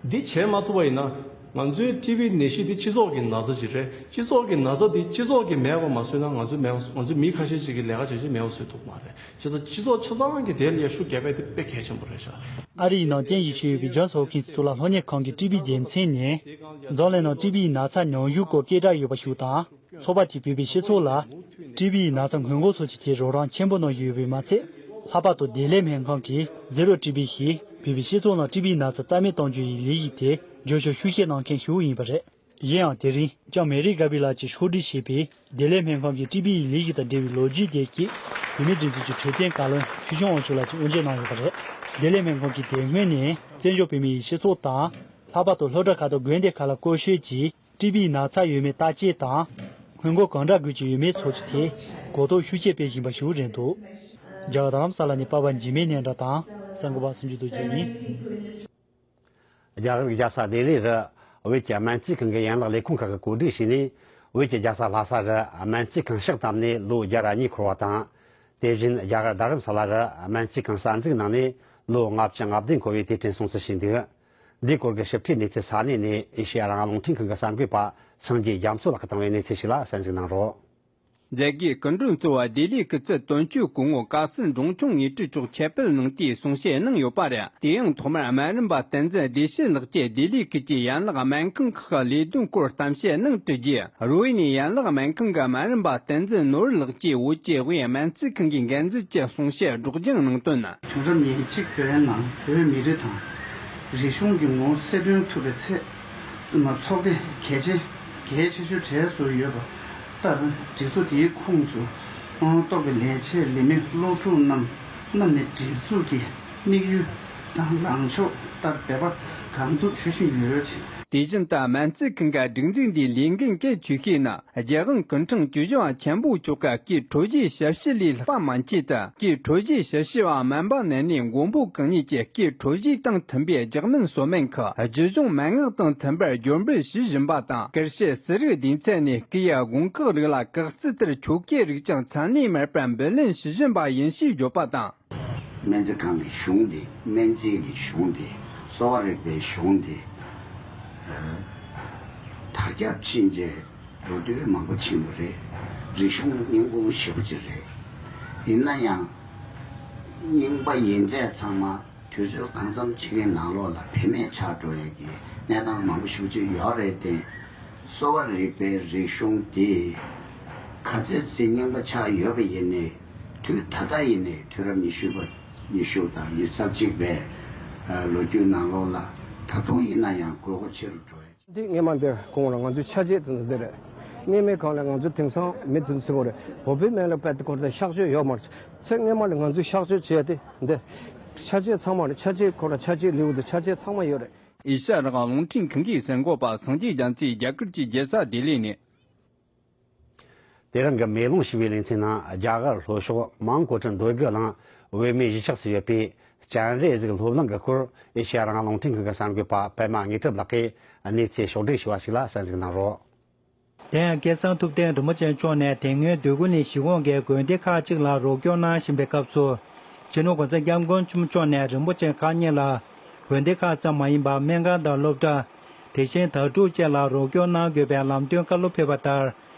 འདི་བྱེད་མ་ཐུབ་པ་ཡིན་ན་ང་ཚོའི་ཊི་བི་ནད་གཞི་འདི་སྤྱི་ཚོགས་ཀྱི་ན་ཚ་ཅིག་རེད། སྤྱི་ཚོགས་ཀྱི་ན་ཚ་འདི་སྤྱི་ཚོགས་ཀྱིས་མེད་པ་མ་བཟོས་ན་ང་ཚོས་མེད་པ་ང་ཚོའི་མི་ཁ་ཤས་ཅིག་གིས་ལས་ཀ་བྱེད་བྱེད་མེད་པ་བཟོས་ཐུབ་མ་རེད། བྱས་ཙང་སྤྱི་ཚོགས་ཆ་ཚང་གིས་དེ་ལ་ཡ་ཤུགས་རྒྱབ་ཡ་དེ་དཔེ་གལ་ཆེན་པོ་རེད་ཤག་ཨ་རིའི་ནང་རྟེན་གཞི་བྱས་ཡོད་པའི་ཇོན་སི་ཧོབ་ཀིན་སི་གཙུག་ལག་སློབ་གཉེར་ཁང་གི་ཊི་བི་དགེ་མཚན་ནས། འཛམ་གླིང་ནང་ཊི་བིའི་ན་ཚ་ཉུང་ཤོས་སྐོར་སྐད་གྲགས་ཡོད་པ་ཞིག་དང་། ཚོགས་པ་དེས་བོད་པའི་སྤྱི་ཚོགས་ལ་ཊི་བིའི་ན་ཚ་སྔོན་འགོག་སོགས་ཀྱི་ཐད་རོགས་རམ་ཆེན་པོ་གནང་བཞིན་ཡོད་པས་མ་ཚད། ལྷག་པར་དུ་བདེ་ལེགས་སྨན་ཁང་གིས་ཛི་རོ་ཊི་བི་ཞེས་བོད་པའི་སྤྱི་ཚོགས་ནང་ཊི་བིའི་ན་ཚ་རྩ་མེད་གཏོང་རྒྱུ་ཡི་ལས་གཞི་དེ་རྒྱབ་སྐྱོར་ཤུགས་ཆེ་གནང་མཁན་ཞིག་ཡིན་པ་རེད། གཞན་ཡང་དེ་རིང་ལྕམ་མེ་རི་གྷ་བི་ལགས་ཀྱིས་ཕྱོགས་སྒྲིག་བྱས་པའི་བདེ་ལེགས་སྨན་ཁང་གི་ཊི་བིའི་ལས་གཞི་དང་འབྲེལ་བའི་ལོ་རྒྱུས་དེ་གྱད་བོད་མིའི་སྒྲིག་འཛུགས་ཀྱི་འཕྲོད་བསྟེན་བཀའ་བློན་ཆོས་སྐྱོང་དབང་ཕྱུག་ལགས་ཀྱིས་དབུ་འབྱེད་གནང་ཡོད་པ་རེད། བདེ་ལེགས་སྨན་ཁང་གིས་དེ་སྔོན་ནས་བཙན་བྱོལ་བོད་མིའི་སྤྱི་ཚོགས་དང་། ལྷག་པར་དུ་སློབ་གྲྭ་ཁག་དང་དགོན་སྡེ་ཁག་ལ་སྐོར་སྐྱོད་ཀྱིས་ཊི་བིའི་ན་ཚ་ཡོད་མེད་བརྟག་དཔྱད་དང་། སྔོན་འགོག་གང་འདྲ་དགོས་ཀྱི་ཡོད་མེད་སོགས་ཀྱི་ཐད་གོ་རྟོགས་ཤུགས་ཆེ་སྤེལ་བཞིན་པ་ཞིག་རེད་འདུག་རྒྱ་གར་རྡ་རམ་ས་ལ་ནས་པ་པ་འཇིགས་མེད་སྙན་གྲགས་དང་གསར་འགོད་པ་སུམ་ཅུ་རྡོ་རྗེ་ཡིན། རྒྱ་གར་རྒྱལ་ས་ལྡི་ལི་རུ་བོད་ཀྱི་སྨན་རྩིས་ཁང་གི་ཡན་ལག་ལས་ཁུངས་ཁག་གིས་གོ་སྒྲིག་བྱས་ནས་བོད་ཀྱི་རྒྱལ་ས་ལྷ་ས་རུ་སྨན་རྩིས་ཁང་ཕྱག་བཏབ་ནས་ལོ་བརྒྱ་ར་གཉིས་འཁོར་བ་དང་། དེ་བཞིན་རྒྱ་གར་རྡ་རམ་ས་ལ་རུ་སྨན་རྩིས་ཁང་གསར་འཛུགས་གནང་ནས་ལོ་ལྔ་བཅུ་ང་བདུན་འཁོར་བའི་དུས་དྲན་སྲུང་བརྩི་བྱས་འདུག་འདིའི་སྐོར་གྱི་ཞིབ་ཕྲའི་གནས་ཚུལ་ས་གནས་ནས་ཨེ་ཤེ་ཡ་རང་དབང་རླུང་འཕྲིན་ཁང་གི་གསར་འགོད་པ་སངས་རྒྱས་རྒྱ་མཚོ་ལགས་ཀྱིས་བཏང་བའི་གནས་ཚུལ་ཞིག་ལ་གསན་གཟིགས་གནང་རོགས། མཛད་སྒོའི་སྐུ་མགྲོན་གཙོ་བོ་ལྡི་ལིའི་སྐུ་ཚབ་དོན་གཅོད་སྐུ་ངོ་བཀའ་ཟུར་འབྲོང་ཆུང་དངོས་གྲུབ་མཆོག་ཆེད་ཕེབས་གནང་དུས་གསུང་བཤད་གནང་ཡོད་པ་རེད། དེ་ཡང་ཐོག་མར་སྨན་རམས་པ་བསྟན་འཛིན་བདེ་སྐྱིད་ལགས་ཀྱིས་ལྡི་ལིའི་ཁུལ་གྱི་ཡན་ལག་སྨན་ཁང་ཁག་གི་ལས་དོན་སྐོར་གཏམ་བཤད་གནང་དུས་རྗེས། རོ་ཡི་ནི་ཡན་ལག་སྨན་ཁང་གི་སྨན་རམས་པ་བསྟན་འཛིན་ནོར་བུ་ལགས་ཀྱིས་བོད་ཀྱི་དབུས་སྨན་རྩིས་ཁང་གི་འགན་འཛིན་གྱི་གསུང་བཤད་སྒྲོག་སྦྱང་གནང་དོན། དུས་རབས་ཉེར་གཅིག་པའི་ནང་བོད་མི་རིགས་དང་རིག་གཞུང་གི་ངོ་བོ་གསལ་སྟོན་ཐུབ་པའི་ཚད་ཚོགས་སྡེ་གལ་ཆེ་གལ་ཆེ་ཤོས་གྲས་སུ་ཡོད་པ་ལྟར་སྒྲིག་འཛུགས་དེའི་ཁོངས་སུ་གཏོགས་པའི་ལས་བྱེད་ལས་མི་སློབ་ཕྲུག་རྣམས་རྣམས་ནས་སྒྲིག་འཛུགས་ཀྱི་དམིགས་ཡུལ་དང་ལངས་ཕྱོགས་ལྟར་འབད་པ་གང་ཐུབ་ཞུ་བཞིན་ཡོད། དེ་བཞིན་དུ་སྨན་རྩིས་ཁང་གི་སྒྲིག་འཛུགས་འདིའི་ལས་འགན་གལ་ཆེ་ཤོས་ནི་རྒྱལ་དབང་སྐུ་ཕྲེང་བཅུ་བཞི་པ་ཆེན་པོ་མཆོག་གི་སྐུའི་འཕྲོད་བཞེས་ཞབས་ཕྱི་ལས་ལྷག་པ་མན་ཆད་དུ། སྐུའི་འཕྲོད་བཞེས་ཞབས་ཕྱི་བ་སྨན་པ་ནས་ནས་མགོན་པོ་གང་ཉིད་ཀྱི་སྐུའི་འཕྲོད་བཞེས་དང་མཐུན་པའི་རྒྱགས་སྨན་གསོལ་སྨན་ཁག་རྒྱུད་གཞུང་མན་ངག་དང་མཐུན་པར་སྦྱོར་འབུལ་ཞུ་བཞིན་པ་དང་། སྐུ་ཕྱྭའི་གསེར་རིགས་སྡེ་ཚན་ནས་སྐུ་ཡི་དགོངས་ཁག་རིགས་ལ་གེགས་བརྩི་ལྟར་ཆོ་གའི་རིགས་ཀྱང་མཚམས་ལས་མེད་པར་འབུལ་ལེན་ཞུ་བཞིན་པ་ཡིན་ཞེས་བརྗོད་པ་དང་། སྨན་རྩིས་ཁང་གི་གཞུང་དེ། སྨན་རྩིས་ཀྱི་གཞུང་དེ། གསོ་བ་རིག་པའི་གཞུང་དེ། ཨ། དར་ཁྱབ་ཕྱིན་རྗེས་ལོ་དུས་མང་པོ་ཕྱིན་པ་རེད། རིག་གཞུང་རྙིང་པོ་ཞེ་པོ་ཅིག་རེད། ཡིན་ན་ཡང་རྙིང་པ་ཡིན་ཚད་ཚང་མ་དུས་ཚོད་གང་འཚམ་ཅིག་གི་ནང་ལོགས་ལ་བེད་མེད་ཆགས་འགྲོ་ཡས་ཀྱི་གནས་སྟངས་མང་པོ་ཞེ་པོ་ཅིག་ཡོད་རེད་དེ། གསོ་བ་རིག་པའི་རིག་གཞུང་དེ་ག་ཚད་ཅིག་རྙིང་པ་ཆགས་ཡོད་པ་ཡིན་ནའི། དུས་ད་ལྟ་ཡིན་ནའི་དུས་རབས་ཉི་ཤུ་པ། ཉི་ཤུ་དང་ཉི་ཤུ་རྩ་གཅིག་པའི་ལོ་རྒྱུས་ནང་ལོགས་ལ་ད་དུང་ཡིན་ན་ཡང་དགོས་མཁོ་ཆེ་རུ་འགྲོ་ཡ། འདི་སྔས་མ་འདི་གོང་ལ་ང་ཚོའི་ཆ་བྱད་དེ་ཚོ་འདི་རེད། སྔས་མའི་སྒང་ལ་ང་ཚོ་དེང་སང་མི་དེ་ཚོ་ཚེ་བོ་རེད། བོད་པའི་མིང་ལ་དཔེ་དེ་ཁོ་རང་གཤག་བཅོས་ཡོད་མ་རེད། ཚེ་སྔས་མ་ལ་ང་ཚོས་གཤག་བཅོས་བྱས་ཏེ་འདི་ཆ་བྱད་ཚང་མ་རེད། ཆ་བྱད་ཁོ་རང་ཆ་བྱད་ལེའུ་དང་ཆ་བྱད་ཚང་མ་ཡོད་རེད། ཨེ་ཤ་ཡ་རང་དབང་རླུང་འཕྲིན་ཁང་གི་གསར་འགོད་པ་སངས་རྒྱས་རྒྱ་མཚོས་རྒྱ་གར་གྱི་རྒྱལ་ས་ལྡི་ལི་ནས། དེ་རིང་གི་མེ་ལོང་ཞེས་པའི་ལེ་ཚན་ནང་རྒྱ་གར་ལྷོ་ཕྱོགས་མང་གོ་ཁྲི་འདོད་དགུ་གླིང་བོད་མིའི་གཞིས་ཆགས་སུ་ཡོད་པའི་སྤྱན་རས་གཟིགས་སློབ་གླིང་གི་སྐོར་ཨེ་ཤ་ཡ་རང་དབང་རླུང་འཕྲིན་ཁང་གི་གསར་འགོད་པ་པད་མ་དངོས་གྲུབ་ལགས་ཀྱིས་གནས་ཚུལ་ཕྱོགས་བསྒྲིགས་ཞུས་པ་ཞིག་ལ་གསན་གཟིགས་གནང་རོགས། དེ་ཡང་སྐལ་བཟང་ཐུབ་བསྟན་རིན་པོ་ཆེ་མཆོག་ནས་དེ་སྔོན་འདོད་རྒུ་གླིང་གཞིས་ཁོངས་ཀྱི་དགོན་སྡེ་ཁག་ཅིག་ལ་རོགས་སྐྱོར་གནང་བཞིན་པའི་སྐབས་སུ། སྤྱི་ནོར་༸གོང་ས་༸སྐྱབས་མགོན་ཆེན་པོ་མཆོག་ནས་རིན་པོ་ཆེ་ཁག་གཉིས་ལ་དགོན་སྡེ་ཁག་ཙམ་མ་ཡིན་པར་སྨན་ཁང་དང་སློབ་གྲྭ། དེ་བཞིན་དྭ་ཕྲུག་བཅས་ལ་རོགས་སྐྱོར་གནང་དགོས་པའི་ལམ་སྟོན་བཀའ་སློབ་ཕེབས་པ་ལྟར།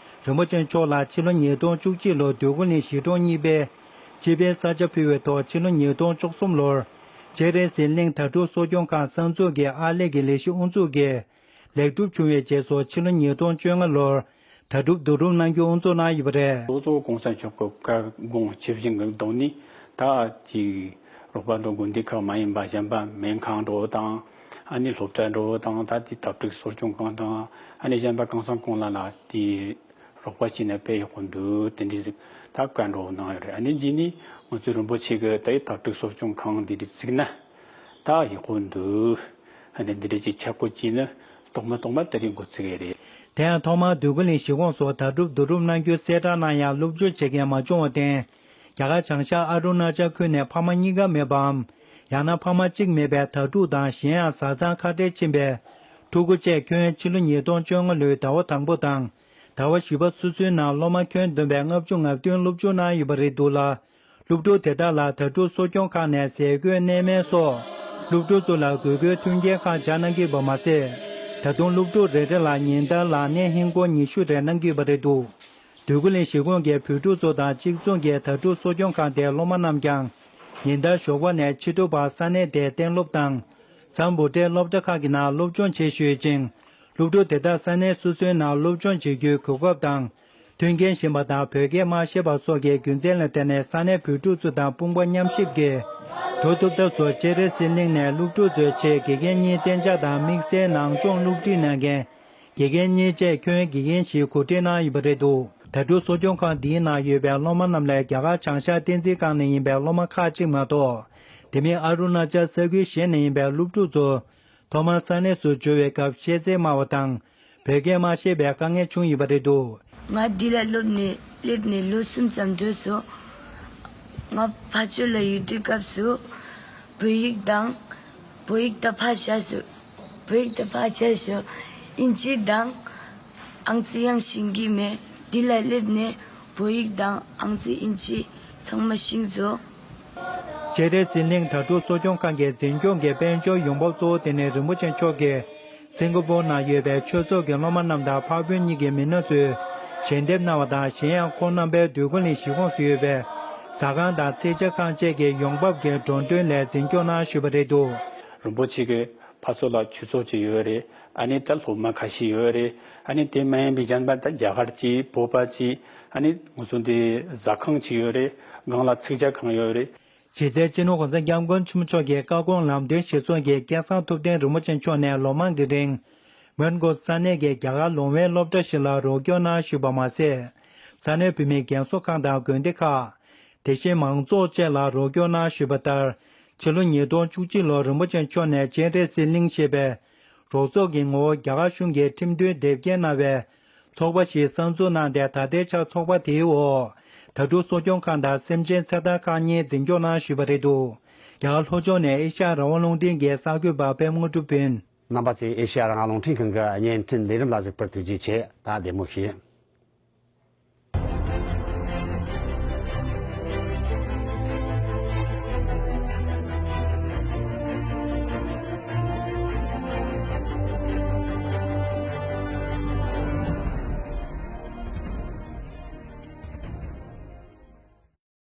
རིན་པོ་ཆེ་མཆོག་ལ་ཕྱི་ལོ་ཉིས་སྟོང་བཅུ་གཅིག་ལོར་འདོད་རྒུ་གླིང་གཞིས་གྲོང་གཉིས་པའི་སྤྱི་པའི་ས་ཆ་ཕུལ་བའི་ཐོག་ཕྱི་ལོ་ཉིས་སྟོང་བཅུ་གསུམ་ལོར་སྤྱན་རས་གཟིགས་གླིང་དྭ་ཕྲུག་གསོ་སྐྱོང་ཁང་གསར་འཛུགས་ཀྱི་ཨར་ལས་ཀྱི་ལས་གཞི་དབུ་འཛུགས་ཀྱིས་ལེགས་གྲུབ་བྱུང་བའི་རྗེས་སུ་ཕྱི་ལོ་ཉིས་སྟོང་བཅོ་ལྔ་ལོར་དྭ་ཕྲུག་བསྡུ་རུབ་གནང་རྒྱུ་དབུ་འཛུགས་གནང་ཡོད་པ་རེད། གཙོ་བོ་༸གོང་ས་མཆོག་གི་བཀའ་དགོངས་ཇི་བཞིན་གྱི་ཐོག་ནས་ད་ཅིག་རོགས་པ་འགྲོ་དགོན་སྡེ་ཁག་མ་ཡིན་པ་གཞན་པ་སྨན་ཁང་འགྲོ་དང་ཨ་ནི་སློབ་གྲྭ་འགྲོ་དང་ད་ལྟའི་དྭ་ཕྲུག་གསོ་སྐྱོང་ཁང་དང་ཨ་ནི་གཞན་པ་གང་ས་གང་ལ་ལ་དེ་རོགས་པ་བྱས་ནས་དཔེ་ཡག་པོ་འདུག་དེ་འདྲའི་ཟིག་ད་བཀའ་འགྲོ་གནང་ཡོད་རེད། ཨ་ནི་རྗེས་ནས་ང་ཚོའི་རིན་པོ་ཆེ་གི་ད་ཡི་དྭ་ཕྲུག་གསོ་སྐྱོང་ཁང་འདི་འདྲའི་བཙུགས་ན་ད་ཡག་པོ་འདུག་ཨ་ནི་འདི་འདྲའི་ཅིག་ཆ་བགོས་བྱས་ན་ཐོག་མ་ཐོག་མ་དེ་རིང་འགོ་ཚུགས་ཡས་རེད། དེ་ཡང་ཐོག་མར་འདོད་རྒུ་གླིང་གཞིས་ཁོངས་སུ་དྭ་ཕྲུག་བསྡུ་རུབ་གནང་རྒྱུ་གསལ་བསྒྲགས་གནང་ཡང་སློབ་སྦྱོང་བྱེད་མཁན་མ་བྱུང་བར་བརྟེན། རྒྱ་གར་བྱང་ཤར་ཨ་རུ་ན་ཅལ་ཁུལ་ནས་ཕ་མ་གཉིས་ཀ་མེད་པའམ། ཡང་ན་ཕ་མ་གཅིག་མེད་པའི་དྭ་ཕྲུག་དང་གཞན་ཡང་བཟའ་ཚང་ཁ་བྲལ་ཕྱིན་པའི་ཕྲུ་གུ་བཅས་ཁྱོན་ཕྱི་ལོ་ཉིས་སྟོང་བཅོ་ལྔ་ལོའི་ཟླ་བ་དང་པོ་དང་ཟླ་བ་བཞི་པ་སོ་སོའི་ནང་སློབ་མ་ཁྱོན་བསྡོམས་པའི་ལྔ་བཅུ་ང་བདུན་སློབ་སྦྱོང་གནང་ཡོད་པ་རེད་འདུག་ལ། སློབ་ཕྲུག་དེ་དག་ལ་དྭ་ཕྲུག་གསོ་སྐྱོང་ཁང་ནས་ཟས་གོས་གནས་མལ་སོགས་སློབ་ཕྲུག་ཚོ་ལ་དགོས་མཁོའི་མཐུན་རྐྱེན་ཁག་སྦྱར་གནང་གི་ཡོད་པ་མ་ཟད། ད་དུང་སློབ་ཕྲུག་རེ་རེ་ལ་ཉིན་ལྟར་ལག་གནས་ཧིན་སྒོར་ཉི་ཤུ་རེ་གནང་གི་ཡོད་པ་རེད་འདུག་འདོད་རྒུ་གླིང་གཞིས་ཁོངས་ཀྱི་བོད་ཕྲུག་ཚོ་དང་གཅིག་མཚུངས་ཀྱི་དྭ་ཕྲུག་གསོ་སྐྱོང་ཁང་དེའི་སློབ་མ་རྣམས་ཀྱང་ཉིན་ལྟར་ཞོགས་པ་ནས་ཕྱི་དྲོ་བར་ས་གནས་དེའི་གཏན་སློབ་དང་། ཟམ་བུ་ཏྲའི་སློབ་གྲྭ་ཁག་གི་ནང་སློབ་སྦྱོང་བྱེད་བཞུད་ཅིང་། སློབ་ཕྲུག་དེ་དག་ས་གནས་སོ་སོའི་ནང་སློབ་སྦྱོང་བྱེད་རྒྱུའི་གོ་སྐབས་དང་། མཐུན་རྐྱེན་ཞན་པ་དང་བོད་སྐད་མ་ཤེས་པ་སོགས་ཀྱི་རྒྱུ་མཚན་ལ་བརྟེན་ནས་ས་གནས་བོད་ཕྲུག་ཚོ་དང་དཔུང་པ་མཉམ་གཤིབ་ཀྱིས་འགྲོ་ཐུབ་ཐབས་སུ་སྤྱན་རས་གཟིགས་གླིང་ནས་སློབ་ཕྲུག་ཚོའི་ཆེད་དགེ་རྒན་གཉིས་གཏན་འཇགས་དང་དམིགས་བསལ་ནང་སྦྱོང་སློབ་ཁྲིད་གནང་མཁན་དགེ་རྒན་གཉིས་བཅས་ཁྱོན་དགེ་རྒན་བཞི་གོ་སྒྲིག་གནང་ཡོད་པ་རེད་འདུག་དྭ་ཕྲུག་གསོ་སྐྱོང་ཁང་འདིའི་ནང་ཡོད་པའི་སློབ་མ་རྣམས་ལས་རྒྱ་གར་བྱང་ཤར་བསྟན་འཛིན་སྒང་ནས་ཡིན་པའི་སློབ་མ་ཁག་ཅིག་མ་གཏོགས། དེ་མིན་ཨ་རུ་ན་ཅལ་ས་ཁུལ་གཞན་ནས་ཡིན་པའི་སློབ་ཕྲུག་ཚོ། ཐོག་མར་ས་གནས་སུ་འབྱོར་བའི་སྐབས་ཤེས་ཚད་དམའ་བ་དང་། བོད་སྐད་མ་ཤེས་པའི་དཀའ་ངལ་བྱུང་ཡོད་པ་རེད་འདུག་ང་འདི་ལ་སླེབས་ནས་སླེབས་ནས་ལོ་གསུམ་ཙམ་འགྲོ་སོང་། ང་ཕར་ཕྱོགས་ལ་ཡོད་དུས་སྐབས་སུ་བོད་ཡིག་དང་། བོད་ཡིག་ད་ཕར་བཞག་སོང་། བོད་ཡིག་ད་ཕར་བཞག་སོང་། ཨིན་ཇི་དང་ཨང་རྩིས་ཡང་ཤེས་ཀྱི་མེད། འདི་ལ་སླེབས་ནས་བོད་ཡིག་དང་ཨང་རྩིས་ཨིན་ཇི་ཚང་མ་ཤེས་སོང་། སྤྱན་རས་གཟིགས་གླིང་དྭ་ཕྲུག་གསོ་སྐྱོང་ཁང་གི་འཛིན་སྐྱོང་གི་དཔལ་འབྱོར་ཡོང་འབབ་གཙོ་བོ་དེ་ནི་རིན་པོ་ཆེ་མཆོག་གིས་སིང་ག་པོར་ནང་ཡོད་པའི་ཆོས་ཚོགས་ཀྱི་སློབ་མ་རྣམས་དང་ཕ་བུ་གཉིས་ཀྱི་མི་སྣ་ཚོས་ཞལ་འདེབས་གནང་བ་དང་། གཞན་ཡང་ཁོང་རྣམ་པའི་འདོད་རྒུ་གླིང་གཞིས་ཁོངས་སུ་ཡོད་པའི་ཟ་ཁང་དང་ཚིག་ཇ་ཁང་བཅས་ཀྱི་ཡོང་འབབ་ཀྱི་འགྲོ་གྲོན་ལས་འཛིན་སྐྱོང་གནང་བཞིན་པ་རེད་འདུག་རིན་པོ་ཆེ་གིས་ཕར་ཚུར་ལ་ཆོས་ཚོགས་ཅིག་ཡོད་རེད། ཨ་ནི་ད་སློབ་མ་ཁ་ཤས་ཡོད་རེད། ཨ་ནི་དེ་མ་ཡིན་པའི་གཞན་པ་ད་རྒྱ་གར་གྱི་བོད་པ་གྱི་ཨ་ནི་ང་ཚོ་འདི་ཟ་ཁང་ཅིག་ཡོད་རེད། སྒང་ལ་ཚིག་ཇ་ཁང་ཡོད་རེད། གཞི་རྩའི་སྤྱི་ནོར་༸གོང་ས་༸སྐྱབས་མགོན་ཆེན་པོ་མཆོག་གི་བཀའ་དགོངས་ལམ་སྟོན་གཞིར་བཟུང་གིས་སྐལ་བཟང་ཐུབ་བསྟན་རིན་པོ་ཆེ་མཆོག་ནས་ལོ་མང་གི་རིང་མོན་གྷོ་ས་གནས་ཀྱི་རྒྱ་གར་ལུང་པའི་སློབ་གྲྭ་ཞིག་ལ་རོགས་སྐྱོར་གནང་བཞུགས་པ་མ་ཟད། ས་གནས་བོད་མིའི་རྒན་གསོ་ཁང་དང་དགོན་སྡེ་ཁག་དེ་བཞིན་མང་ཚོགས་བཅས་ལ་རོགས་སྐྱོར་གནང་བཞུགས་པ་ལྟར། ཕྱི་ལོ་ཉིས་སྟོང་བཅུ་གཅིག་ལོར་རིན་པོ་ཆེ་མཆོག་ནས་སྤྱན་རས་གཟིགས་གླིང་ཞེས་པའི་རོགས་ཚོགས་ཀྱི་ངོ་བོ་རྒྱ་གར་གཞུང་གིས་ཁྲིམས་མཐུན་དེབ་སྐྱེལ་གནང་བའི་ཚོགས་པ་ཞིག་གསར་འཛུགས་གནང་སྟེ། ད་ལྟའི་ཆར་ཚོགས་པ་དེའི་འོག་དྭ་ཕྲུག་གསོ་སྐྱོང་ཁང་དང་སེམས་ཅན་ཚེ་ཐར་ཁང་གཉིས་འཛིན་སྐྱོང་གནང་བཞིན་པ་རེད་འདུག་རྒྱ་གར་ལྷོ་ཕྱོགས་ནས་ཨེ་ཤ་ཡ་རང་དབང་རླུང་འཕྲིན་གྱི་གསར་འགོད་པ་པད་མ་དངོས་གྲུབ་ཡིན། རྣམ་པ་ཚོས་ཨེ་ཤ་ཡ་རང་དབང་རླུང་འཕྲིན་ཁང་གི་བརྙན་འཕྲིན་ལས་རིམ་ལ་གཟིགས་པར་ཐུགས་རྗེ་ཆེ། ད་བདེ་མོ་བྱོས།